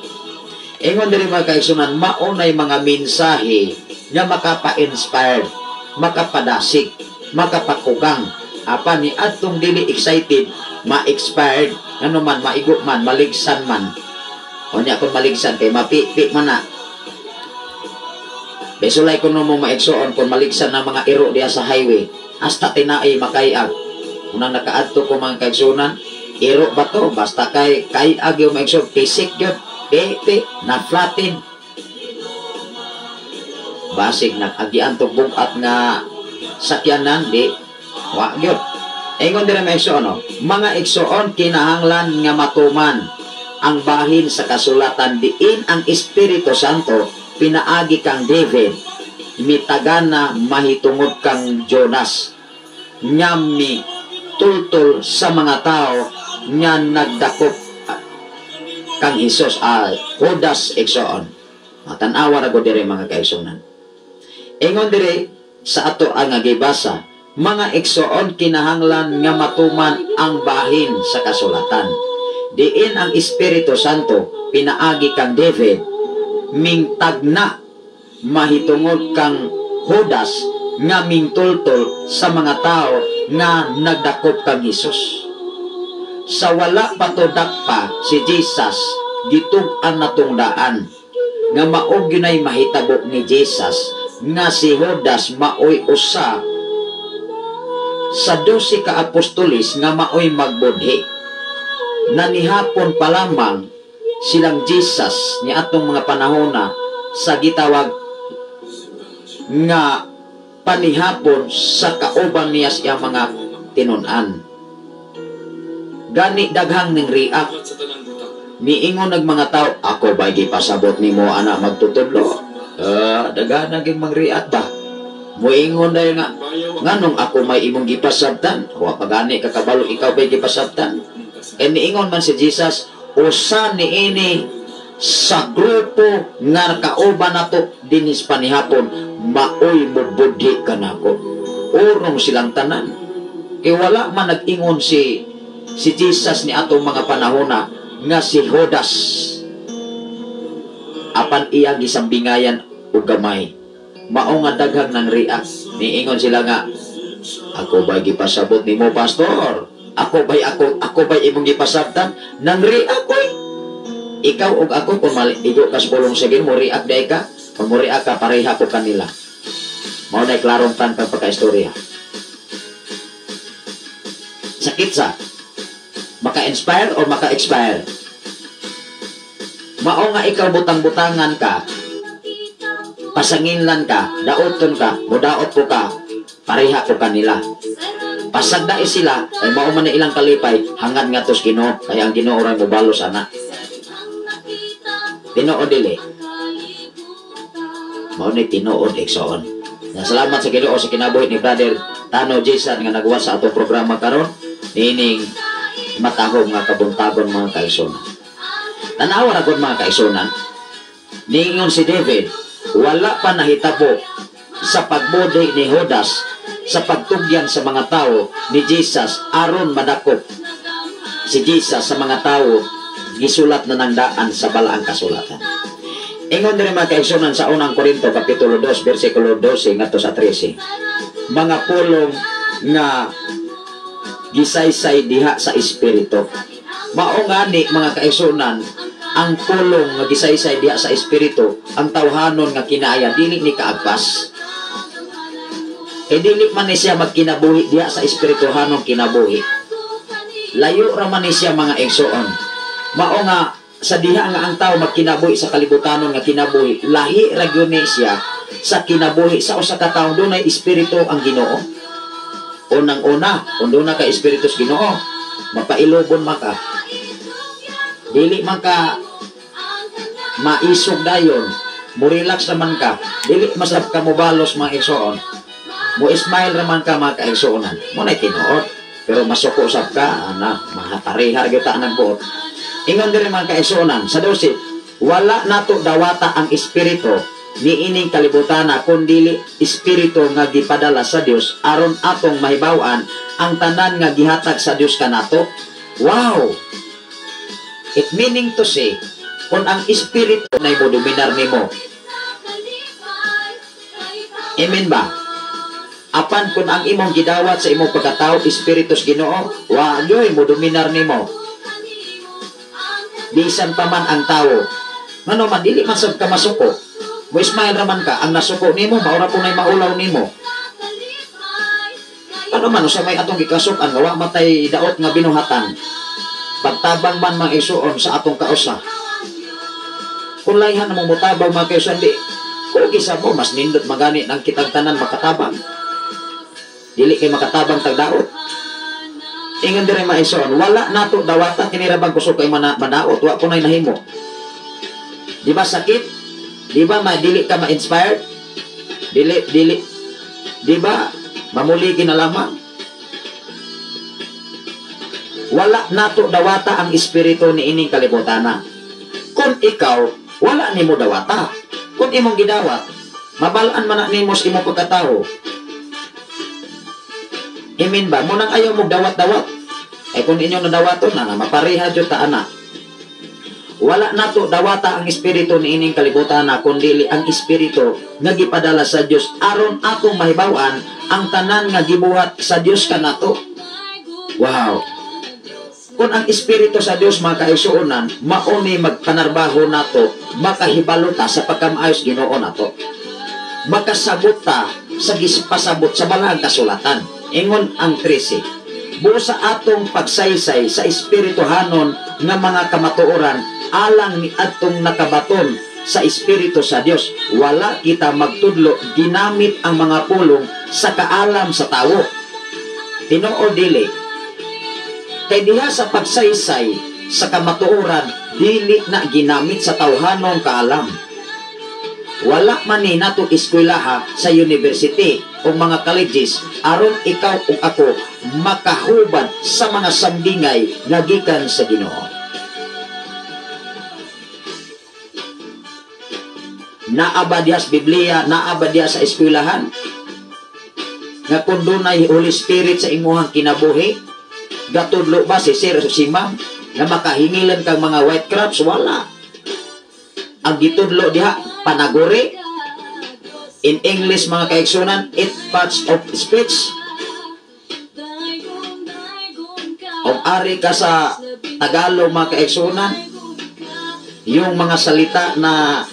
Ingon diri mga kaigsunan, maunay mga mensahe nga makapa-inspired, makapadasig, makapakugang. Apan ni adtong dili excited, ma-expired, ano man, maigo man, maligsan man. Unya kung maligsan kay mapipi man na. Besulay kuno mo maigsuon kung maligsan na mga iro diha sa highway, hasta tinaay makayag. Unang nakaadto ko mga kaigsunan, iro ba to? Basta kay kayag yung maigsuon, pisik yun, pi, na flatin. Basig nag-agian to bugat nga sakyanan, di, wa yun. Ingon diri mga igsoon, no? Mga igsoon kinahanglan nga matuman ang bahin sa kasulatan diin ang Espiritu Santo pinaagi kang David mitagana mahitungod kang Jonas nga mi tultol sa mga tao nga nagdakop kang Hesus, Judas igsoon. Tan-awa ra gud diri mga kaigsunan. Ingon diri sa ato ang gibasa, mga igsoon kinahanglan nga matuman ang bahin sa kasulatan. Diin ang Espiritu Santo pinaagi kang David mingtagna mahitungod kang Judas nga mingtultol sa mga tao nga nagdakop kang Hesus. Sa wala pa to dakpa si Jesus gitug-an natong daan nga mao gyunay mahitabo ni Jesus nga si Judas maoy usa sa 12 ka apostoles nga maoy magbudhi. Nanihapon pa lamang silang Jesus ni atong mga panahona sa gitawag nga panihapon sa kauban niya sa iyang mga tinun-an. Gani daghang ning react. Niingon nag mga tao, ako ba gipasabot nimo ana magtutudlo? Daghan naging mang-react ba? Muingon dahil nga, nganong ako may imong gipasabtan? Wa pa gani kakabalo ikaw ba'y gipasabtan? E niingon man si Jesus, usa niini sa grupo nga kauban nato dinis panihapon, maoy mobudhi kanako. Urong silang tanan. Kay wala man nag-ingon si Jesus ni atong mga panahona nga si Judas apan iya gisambingayan og gamay. Mao nga daghang nang react. Niingon sila nga, ako ba gipasabot nimo, pastor? Ako ba'y ako ba'y imong gipasabtan? Nang react oy. Ikaw og ako kung maligo kas pulong sa Ginoo, mo react day ka. Kung mo react ka, pareha ko kanila. Mao na klarong tan kang pagkaistorya. Sakit sa maka-inspire o maka-expire. Mao nga ikaw butang-butangan ka, pasanginlan ka, daoton ka, mudaot ko ka, pareha ko kanila. Pasagdae sila, ay mao man na ilang kalipay, hangad nga tos Ginoo, kaya ang Ginoo ray mobalos ana. Tinuod dili. Mao ni tinuod, igsoon. Na salamat sa Ginoo sa kinabuhi ni Brother Tano Jason nga nagawa sa atong programa karon niining matahom nga kabuntagon, mga kaigsunan. Tanawa ra gud, mga kaigsunan. Niingon si David, wala pa nahitabo sa pagbudhi ni Judas sa pagtugyan sa mga tao ni Jesus aron madakop si Jesus sa mga tao, gisulat na ng daan sa balaang kasulatan. Ingon diri, mga kaigsunan, sa Unang Korinto kapitulo 2 bersikulo 12 ngadto sa 13. Mga pulong nga gisaysay diha sa espiritu. Mao ngani, mga kaigsunan, ang pulong nga gisaysay diha sa espiritu, ang tawhanon nga kinaya dili ni kaagpas. E dili man ni siya magkinabuhi diha sa espirituhanong kinabuhi. Layo ra man ni siya, mga igsoon. Mao nga sa diha nga ang tao magkinabuhi sa kalibutanon nga kinabuhi, lahi ra gyud ni siya sa kinabuhi sa usa ka tawo dunay espiritu ang Ginoo. Unang-una, kung duna ka espiritu sa Ginoo, mapailobon man ka. Dili man ka maisog dayon, mo relax naman ka. Dili masab ka mobalos, mga igsoon. Mo smile raman ka, mga kaigsuonan. Mo na tinuod. Pero masuko sab ka, ana, mahaparehar gyud ta ang buot. Ingon diri, mga kaigsuonan, sa 12, wala nato dawata ang espiritu niining kalibutana kundili espiritu nga gipadala sa Dios aron atong mahibaw-an ang tanan nga gihatag sa Dios kanato. Wow! It meaning to say, kung ang espiritu na mo dominar nimo. Amen ba? Apan kung ang imong gidawat sa imong pagkatao espiritu sa Ginoo, wa gyoy mo dominar nimo. Bisan pa man ang tawo. Ngano man dili man sad ka masuko. Mo smile ra man ka, ang nasuko nimo mao ra po nay maulaw nimo. Ano man usa may atong gikasuk-an nga wa matay daot nga binuhatan. Pagtabang man, mga igsuon, sa atong kausa. Kung layhan mo motabang, mga kaigsuon, di kung gisa mo mas nindot magani ng kitang tanan makatabang. Dili kay makatabang tagdaot. Ingon diri, mga igsoon, wala nato dawata kini ra bang kusog kay mana madaot, wa ko nay nahimo. Di ba sakit? Di ba ma dili ka ma-inspired? Dili dili di ba mamuligi na lamang? Wala nato dawata ang espiritu ni ining kalibutana. Kung ikaw wala nimo dawata, kung imong gidawat, mabalaan man na nimo sa imong pagkatao. Amen ba? Munang ayaw mo dawat-dawat. Eh kung inyong nadawaton na, mapareha jud ta ana. Wala nato dawata ang espiritu ni ining kalibutan na kundili ang espiritu nga gipadala sa Dios aron atong mahibaw-an ang tanan nga gibuhat sa Dios kanato. Wow. Kung ang espiritu sa Dios, mga kaigsuonan, mao ni magpanarbaho nato, makahibalo ta sa pagkamaayos Ginoo nato. Makasabot ta sa gispasabot sa balaang kasulatan. Ingon ang 13, buo sa atong pagsaysay sa espirituhanon nga mga kamatuoran alang ni atong nakabaton sa Espiritu sa Dios, wala kita magtudlo ginamit ang mga pulong sa kaalam sa tawo. Tinuod dili? Kay diha sa pagsaysay sa kamatuoran, dili na ginamit sa tawhanong kaalam. Wala man ni nato eskwelaha sa university o mga colleges aron ikaw ug ako makahubad sa mga sambingay nga gikan sa Ginoo. Naa ba diha sa Biblia, naa ba diha sa eskwelahan nga kung dunay Holy Spirit sa imuhang kinabuhi, gatudlo ba si sir o si ma'am nga makahingilan kang mga white crabs? Wala. Ang gitudlo diha, panaguri. In English, mga kaigsunan, 8 parts of speech. O ari ka sa Tagalog, mga kaigsunan, yung mga salita na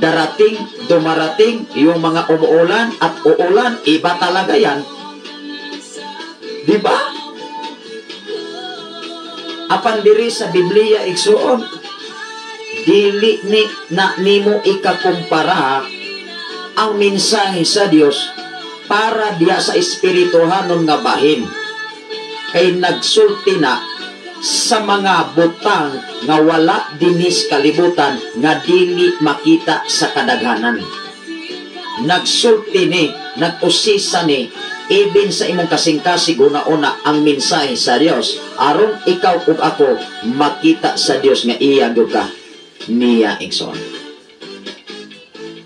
darating, dumarating, yung mga umuulan at uulan, iba talaga yan. Diba? Apan diri sa Biblia, igsuon, dili ni na nimo ikakumpara ang mensahe sa Dios para diha sa espirituhanon nga bahin. Kay nagsulti na sa mga butang nga wala dinis kalibutan nga dili makita sa kadaghanan. Nagsulti ni, nag-usisa ni, even sa imong kasing-kasig una-una ang mensahe sa Dios aron ikaw ug ako makita sa Dios nga iya gyud ka niya, igsoon.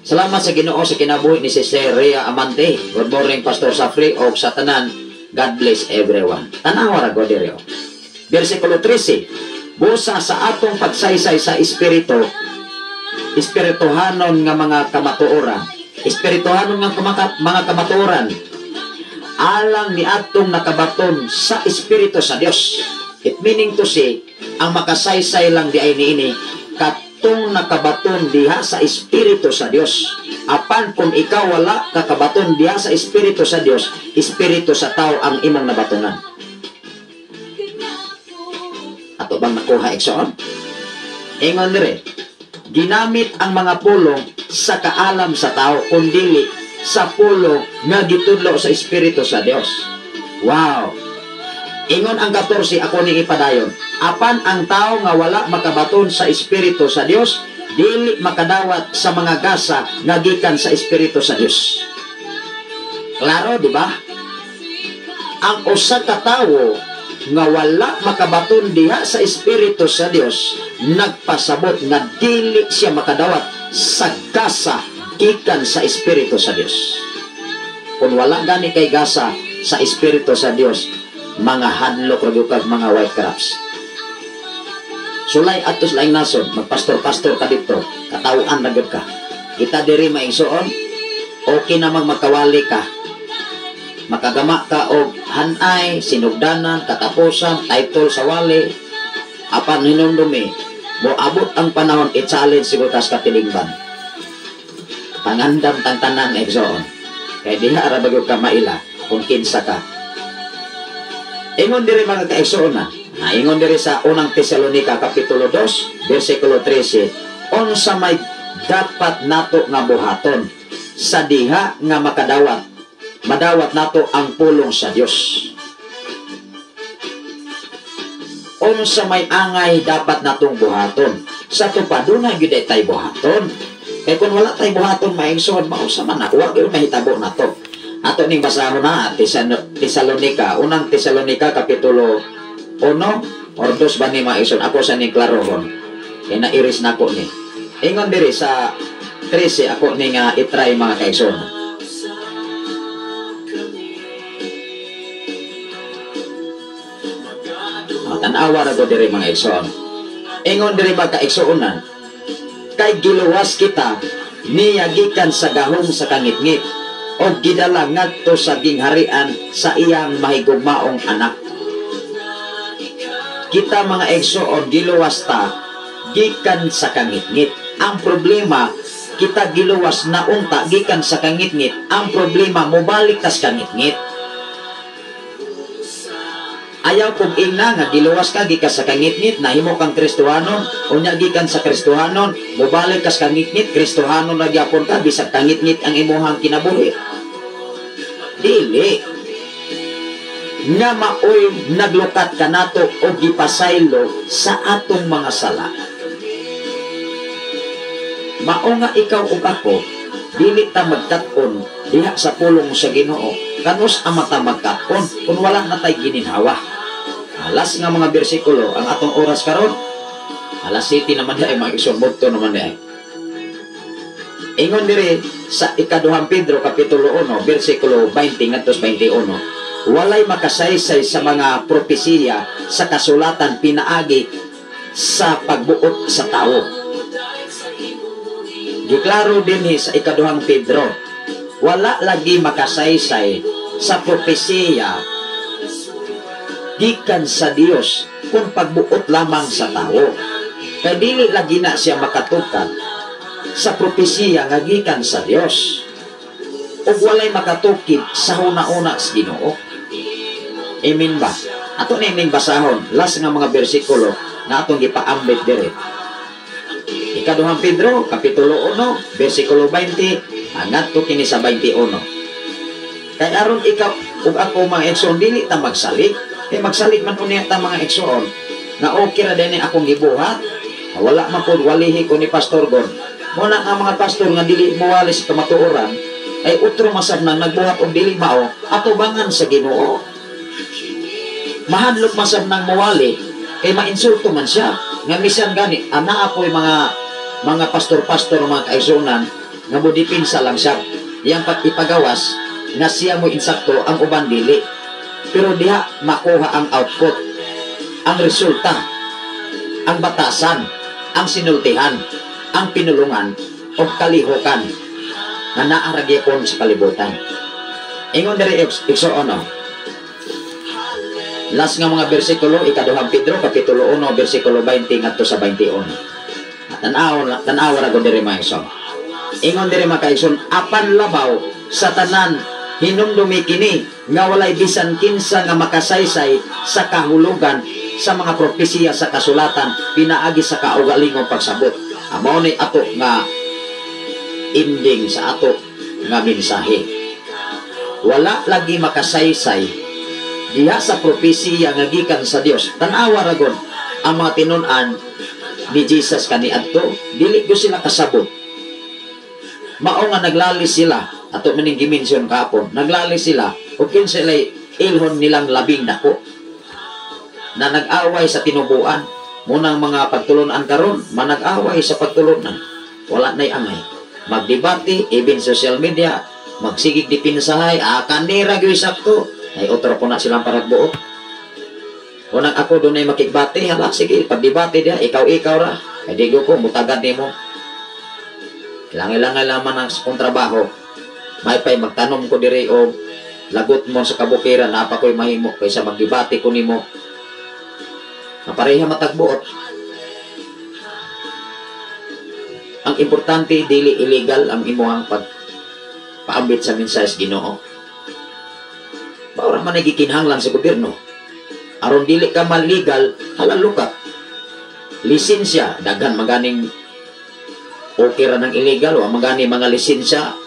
Salamat sa Ginoo sa kinabuhi ni Sister Rhea Amante. Good morning, Pastor Safri, og sa tanan. God bless everyone. Tanawa ra gud diri. Versikulo 13, busa sa atong pagsaysay sa espiritu, espirituhanon nga mga kamatuoran, espirituhanon nga mga kamatuoran, alang ni atong nakabaton sa espiritu sa Dios. It meaning to say, ang makasaysay lang di ay niini katong nakabaton diha sa espiritu sa Dios. Apan kung ikaw wala kakabaton diha sa espiritu sa Dios, espiritu sa tao ang imong nabatonan. Ato bang nakuha, igsoon? Ingon dire, ginamit ang mga pulong sa kaalam sa tao kundili sa pulong nga gitudlo sa espiritu sa Dios. Wow. Ingon ang 14, ako ning ipadayon. Apan ang tao nga wala makabaton sa espiritu sa Dios, dili makadawat sa mga gasa nga gikan sa espiritu sa Dios. Klaro, di ba? Ang usa ka tawo nga wala makabaton diha sa espiritu sa Dios, nagpasabot nga dili siya makadawat sa gasa gikan sa espiritu sa Dios. Kung wala gani kay gasa sa espiritu sa Dios, mga hadlok ra gyud kag mga white crabs. Sulay atos laing nasod, magpastor-pastor ka dito, katawaan ra gyud ka. Kita diri maigsoon, okay namang magkawali ka. Makagama ka og hanay, sinugdanan, katapusan, title sa wali. Apan hinumdumi, moabot ang panahon i-challenge siguro kas katilingban. Pangandam tantanan igsoon. Kay diha ra ba gyud ka maila kung kinsa ka. Ingon diri mga kaigsoon, ingon diri sa unang Tesalonika kapitulo 2 bersikulo 13, unsa may dapat nato nga buhaton sa diha nga makadawat madawat nato ang pulong sa Dios. Unsa may angay dapat natong buhaton sa tupad, dunay gyud tay buhaton. Kay kung wala tay buhaton maigsoon, mausa man na, wa gyud mahitabo nato. Ato ning basahon na Tesalonika, unang Tesalonika kapitulo 1 or 2 ba ni maigsoon, ako sa ning klarohon. Kay nairis nako ni. Ingon diri sa 13, ako ning i-try mga kaigsoon. Tanawa ra go diri mga igsoon. Ingon diri mga kaigsuonan, kay giluwas kita niya gikan sa gahom sa kangitngit o gidala ngadto sa gingharian sa iyang mahigugmaong anak. Kita mga igsoon giluwas ta gikan sa kangitngit. Ang problema, Kita giluwas na unta gikan sa kangitngit, ang problema mobalik tas kangitngit. Ayaw kog ingna nga giluwas ka gikan sa kangitngit, nahimo kang Kristohanon, unya gikan sa Kristohanon mobalik kas kangitngit, Kristohanon na gyapon ka bisag kangitngit ang imuhang kinabuhi. Dili nga maoy naglukat kanato o gipasaylo sa atong mga sala. Mao nga ikaw ug ako dili ta magkat-on diha sa pulong sa Ginoo. Kanus ama ta magkat-on kung wala na tay gininhawa. Alas nga mga bersikulo ang atong oras karon. Alas 7 naman di ay mga isumugto naman di ay. Ingon diri sa ikaduhang Pedro kapitulo 1 bersikulo 20 ngadto 21. Walay makasaysay sa mga propesiya sa kasulatan pinaagi sa pagbuot sa tao. Giklaro dinhi sa ikaduhang Pedro, wala lagi makasaysay sa propesiya gikan sa Dios kung pagbuot lamang sa tao. Kay dili lagi na siya makatukad sa propesiya nga gikan sa Dios. Ug walay makatukid sa huna-una sa Ginoo. Amen ba? Ato na ining basahon last nga mga bersikulo na atong gipaambit diri. Ikaduhang Pedro kapitulo 1 bersikulo 20 hangtod kini sa 21. Kay aron ikaw ug ako mga igsoon dili ta magsalig. Kay magsalig man unya ta mga igsoon nga okay ra dinhi akong gibuhat. Wala man pod walihi ko ni Pastor Gon. Muna nga mga pastor nga dili mowalis sa kamatuoran ay utro masab nang nagbuhat og dili mao atubangan sa Ginoo. Mahadlok masab nang mowali kay mainsulto man siya. Nga misan gani ana apoy mga pastor-pastor mga kaigsuonan nga modipinsa lang siya. Iyang pag-ipagawas nga siya mo insakto ang uban dili. Pero diha makuha ang output, ang resulta, ang batasan, ang sinultihan, ang pinulungan o kalihukan nga naa ra gyapon sa kalibutan. Ingon diri igsoon. Last nga mga bersikulo, ikaduhang Pedro kapitulo 1 bersikulo 20 ngadto sa 21. Tan-aw ra gud diri mga igsoon. Ingon diri mga kaigsoon, apan labaw sa tanan hinumdumi kini nga walay bisan kinsa nga makasaysay sa kahulugan sa mga propesiya sa kasulatan pinaagi sa kaugalingong pagsabot. Mao ni ato nga ending sa ato nga mensahe. Wala lagi makasaysay diha sa propesiya nga gikan sa Dios. Tan-awa ra gud ang mga tinun-an ni Jesus kaniadto, dili gyud sila kasabot. Mao nga naglalis sila, ato maning gimension kahapon, naglalis sila ug kinsa ilay ilhon nilang labing dako na nag-away sa tinubuan. Munang mga pagtulunan karon, manag-away sa pagtulunan. Wala na'y angay. Magdebate, even social media, magsigig dipinsahay, kanira gyud sakto. Ay otro po na silang paragbuot. Unang ako doon ay makigbate, hala, sige, pagdebate diha, ikaw-ikaw ra. Ay di ko, mutagad nimo. Kailangan lamang ang kontrabaho. May pay magtanom ko diri o lagot mo sa kabukiran, napa ko'y mahimo kaysa magdebate ko nimo. Mapareha matagbuot. Ang importante, dili illegal ang imuhang pagpaambit sa mensahe sa Ginoo. Baura man nagikinhanglan sa gobyerno. Aron dili ka maligal, halalo ka. Lisensya, daghan maganing okay ra ng illegal o magani mga lisensya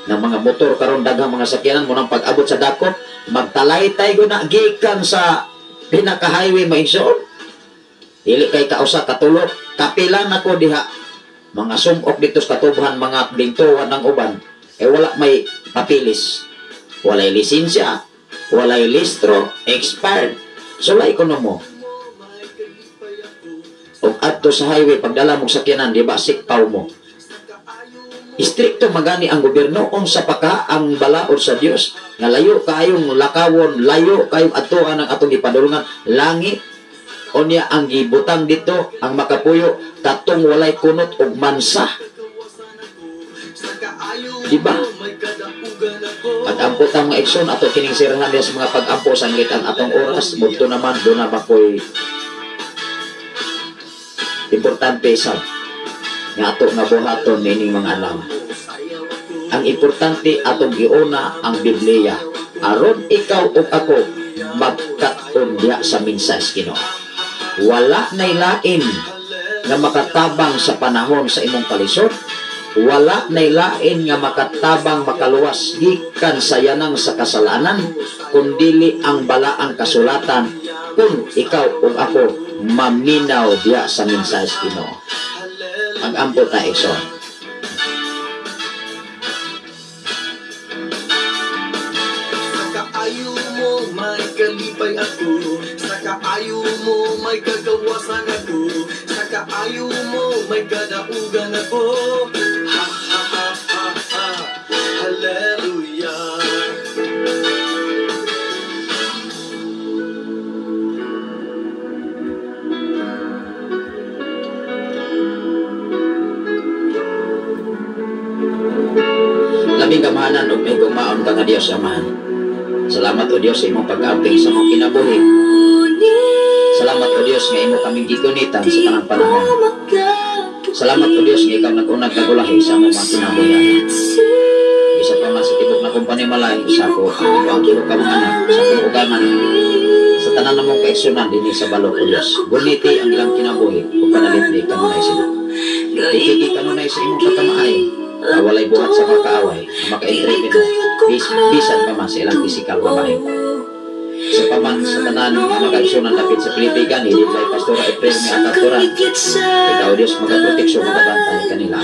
ng mga motor karon daghang mga sakyanan mo nang pag-abot sa dakop, magtalaytay go na gikan sa pinaka-highway maigsoon. Dili kay kausa katulok, kapila nako diha. Mga sumok dito sa katubuhan, mga bintuan ng uban, eh wala may papilis. Walay lisensya, walay listro, expired. Sulay ko mo. O adto sa highway, pagdala mong sakyanan, di ba, sikpaw mo. Istrikto magani ang gobyerno, unsa pa ka ang balaod sa Dios nga layo kaayong lakawon, layo kayong adtuan ang atong gipadulungan, langit. Unya ang gibutang dito ang makapuyo katong walay kunot og mansa. Diba? Pag-ampo ta mga igsoon ato kining sirahan diha sa mga pag-ampo sanglit ang atong oras mudto naman do na bakoy importante sa nga ato nga buhaton niining mga adlaw. Ang importante atong giuna ang Biblia aron ikaw ug ako magkat-on diha sa mensahe Ginoo. Wala nay lain nga makatabang sa panahon sa imong kalisod, wala nay lain nga makatabang makaluwas gikan sa yanang sa kasalanan, kundili ang balaang kasulatan kung ikaw ug ako maminaw diha sa mensahe Ginoo. Mag-ampo ta, igsoon. Sa kaayo mo may kalipay ako, sa kaayo mo may kagawasan ako, sa kaayo mo may kadaugan ako. Ha ha ha ha ha, hallelujah. Labing kamahanan ug may gumaon ka nga Dios Amahan. Salamat o Dios sa imong pag-amping sa among kinabuhi. Salamat o Dios nga imo kaming gigunitan sa tanang panahon. Salamat o Dios nga ikaw nag-unag nagulahi sa among mga kinabuhi. Bisa pa man sa tibok na kumpanimalay, sa ako ang imo ang tulo ka mga anak, sa akong ugangan, sa tanan namong kaigsunan dinhi sa balok o Dios. Guniti ang ilang kinabuhi ug panalipdi kanunay sila. Ipigi kanunay sa imong pagkamaayo. Walay buhat sa mga kaaway na maka-intervene bisan pa man sa ilang physical babae. Sa paman sa tanan nga makaigsunan dapit sa Pilipigan, hindi kay Pastora Efrem nga Ataturan. Ikaw Dios magaproteksyon, magabantay kanila.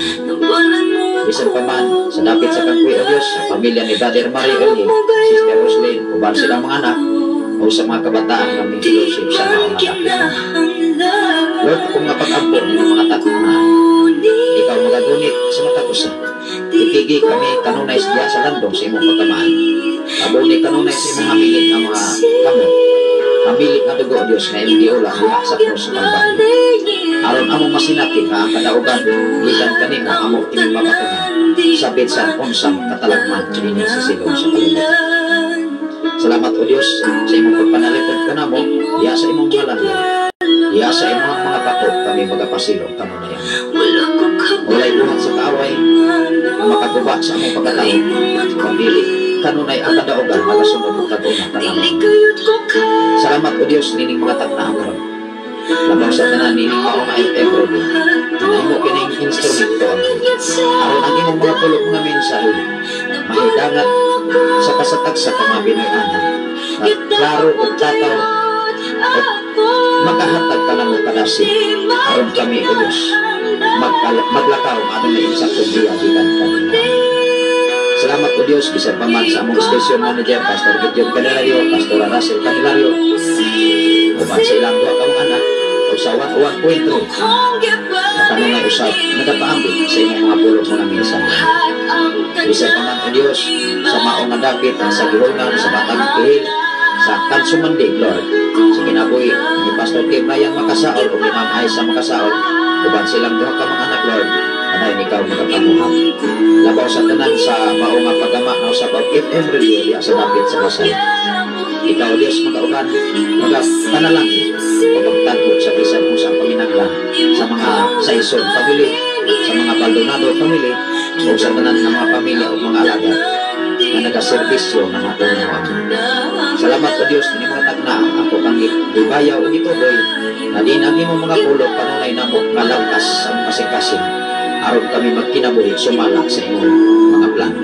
Bisan pa man sa dapit sa Kangkuy o Dios, sa pamilya ni Brother Marie Ellie, Sister Roslyn, uban silang mga anak, o sa mga kabataan nga may fellowship sa mga dapit. Lord, kung mapag-ampo ng mga takna, ikaw magagunit sa matapusan. Ipigi kami kanunay siya sa landong sa imong pagkamaan. Abuni kanunay sa imong hamilit nga mga kamot. Hamilit nga dugo, Diyos, nga imong giula diha sa krus sa Kalbaryo. Aron among masinati nga ang kadaugan gikan kanimo amo kining mabatunan sa bisan unsang katalagman dinhi sa silong sa kalibutan. Salamat o Dios sa imong pagpanalipod kanamo diha sa imong mga landong. Diha sa imong mga pako kami magapasilong kanunay. Walay buhat sa kaaway nga makaguba sa among pagkatao. Pabili kanunay ang kadaugan magasunod og tag-una kanamo. Salamat o Dios nining mga takna karon. Labaw sa tanan nining mao nga FM radio. Nahimo kining instrumento aron ang imong mga pulong mga mensahe mahidangat sa kasatag-sa ka mga Pinoy-anan. Na klaro ug tataw at makahatag ka namo kadasig aron kami o Dios maglakaw adunay insaktong biya gikan kanimo. Salamat o Dios bisan pa man sa among station manager Pastor Gideon Candelario, Pastor Russell Candelario, uban sa ilang duha ka mga anak o sa 101.3 na kanunay usab nagapaambit sa imong mga pulong mga mensahe. Bisan pa man o Dios sa mao nga dapit sa gihulngan sa Batang Pihil sa Kansumandig, Lord, sa kinabuhi ni Pastor Kim Ryan Makasaol o ni Ma'am Aisa Makasaol, uban silang duha ka mga anak, Lord, padayon ikaw magapamuhat. Labaw sa tanan sa mao nga pagama na usab og FM radio diha sa dapit sa Pasay. Ikaw Dios magauban, magapanalangin o magtagpo sa bisan usang paminanglan sa mga Saison family, sa mga Baldonado family, o sa tanan nga mga pamilya o mga alagad na nagaserbisyo na nato nimo. Salamat o Dios ni mga tagna ako kang gibayaw ug gituboy na din ang imong mga pulong kanunay namo nga lampas sa among kasing-kasing aron kami magkinabuhi sumala sa imong mga plano.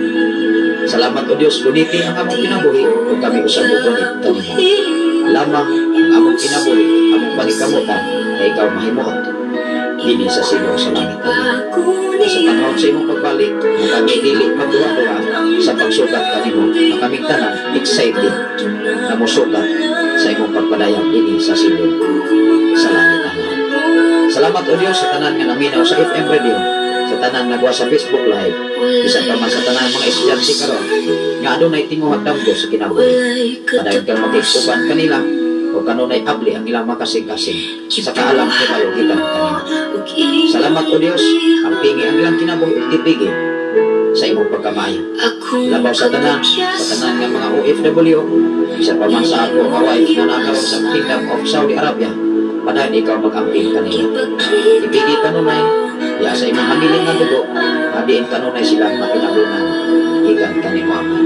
Salamat o Dios, guniti ang among kinabuhi ug kami usab mogunit kanimo. Lamang ang among kinabuhi, among paningkamutan na ikaw mahimuot dinhi sa silong sa langit. Sa panahon sa imong pagbalik, na kami dili magduha-duha sa pagsugat kanimo, na kaming tanan excited na mosugat sa imong pagpadayag dinhi sa silong sa langit. Amen. Salamat o Dios sa tanan nga naminaw sa FM radio, sa tanan nagwa sa Facebook Live, bisan pa man sa tanan mga estudyante karon nga adunay tinguhag damgo sa kinabuhi. Padayon kang makig-uban kanila o kanunay abli ang ilang makasing-kasing sa kaalam kibalo gikan kanimo. Salamat o Dios, ang pingi ang ilang kinabuhi ug tipigi sa imong pagkamaayo. Labaw sa tanan nga mga OFW, bisan pa man sa ako nga wife nga naa karon sa Kingdom of Saudi Arabia, padayon ikaw mag-amping kanila. Ipigi kanunay Ya sa imong hamiling nga dugo, nga diin kanunay sila makinabunan gikan kanimo, Ama.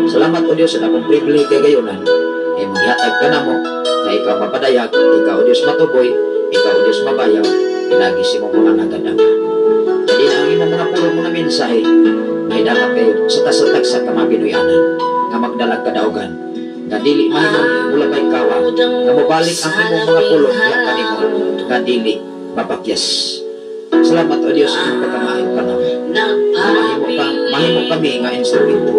Salamat, O Dios, sa dakong privilege kay gayunan. Imong gihatag kanamo nga ikaw mapadayag, ikaw, O Dios, matuboy, ikaw, O Dios, mabayaw, pinagi sa imong mga alagad, Ama. Dili ang imong mga pulong, mga mensahe, may dapat kayo sa tasa-tagsa ka mga Pinoyanan nga magdalag kadaugan, nga dili mahimong mulabay kawa, nga mobalik ang imong mga pulong diha kanimo nga dili mapakyas. Salamat, O Dios, sa imong pagkamaayo kanamo. Mahimo kami nga instrumento.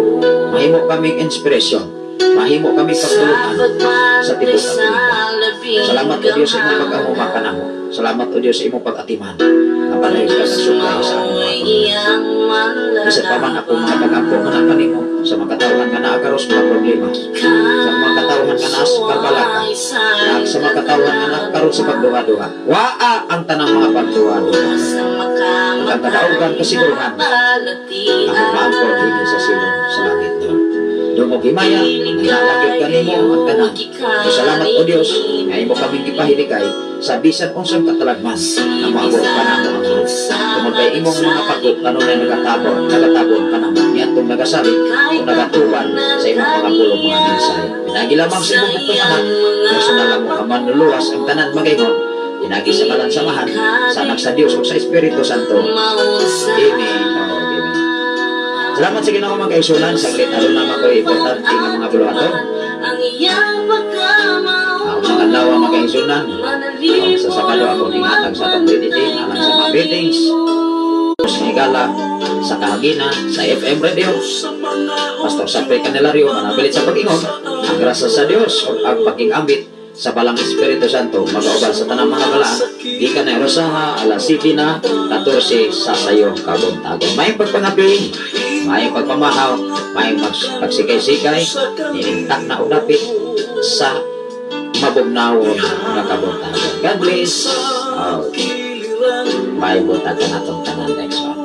Mahimo kami inspiration. Mahimo kami pagtulunan sa tibuok Amerika. Salamat, O Dios, sa imong pag-amuma kanamo. Salamat, O Dios, sa imong pag-atiman. Nga padayon ka nagsuplay sa among mga pamilya. Bisan pa man ako mga pag-ampo nga naa kanimo sa mga katawhan nga naa karon sa mga problema, sa mga katawhan nga naa sa kabalaka, na sa mga katawhan nga naa karon sa pagduha-duha. Waa ang tanang mga pagduha-duha. Ug ang kadaugan kasiguruhan ako maangkon hingin sa silong sa langit no. Dungog himaya, nanalagyo kanimo ang tanan. O salamat, O Dios, nga imo kaming gipahilikay sa bisan unsang katalagman na moabot pa namo ang mahal. Tungod kay imong mga pagok kanunay nagatabon, nagatabon kanamo niadtong nagasalig o nagatuban sa imong mga pulong, mga mensahe. Pinagi lamang sa imong bugtong Anak, personal lang mo kamanluluwas ang tanan magaingon. Pinagi sa ngalan sa Amahan, sa Anak sa Dios ug sa Espiritu Santo. Amen. Oh, amen. Salamat sa Ginoo, mga kaigsuonan. Saglit aron naman ko importante nga mga buluhaton. Ang mga adlaw, mga kaigsuonan. Ang sa Sabado ako ninghatag sa atong day alang sa mga greetings sa higala sa kahagina sa FM radio. Pastor Sapre Candelario manabilit sa pag-ingon, ang grasya sa Dios o ang paging-ambit sa Balang Espiritu Santo magauban sa tanang mga balaan gikan na Rosaha alas 7 na 14 sa sayong kabuntagon. May pagpangapi, may pagpamahaw, may pagsikay-sikay, inintak na og dapit sa mabugnawon nga kabuntagon. God bless. Oh, may buntag ka natong tanan next one.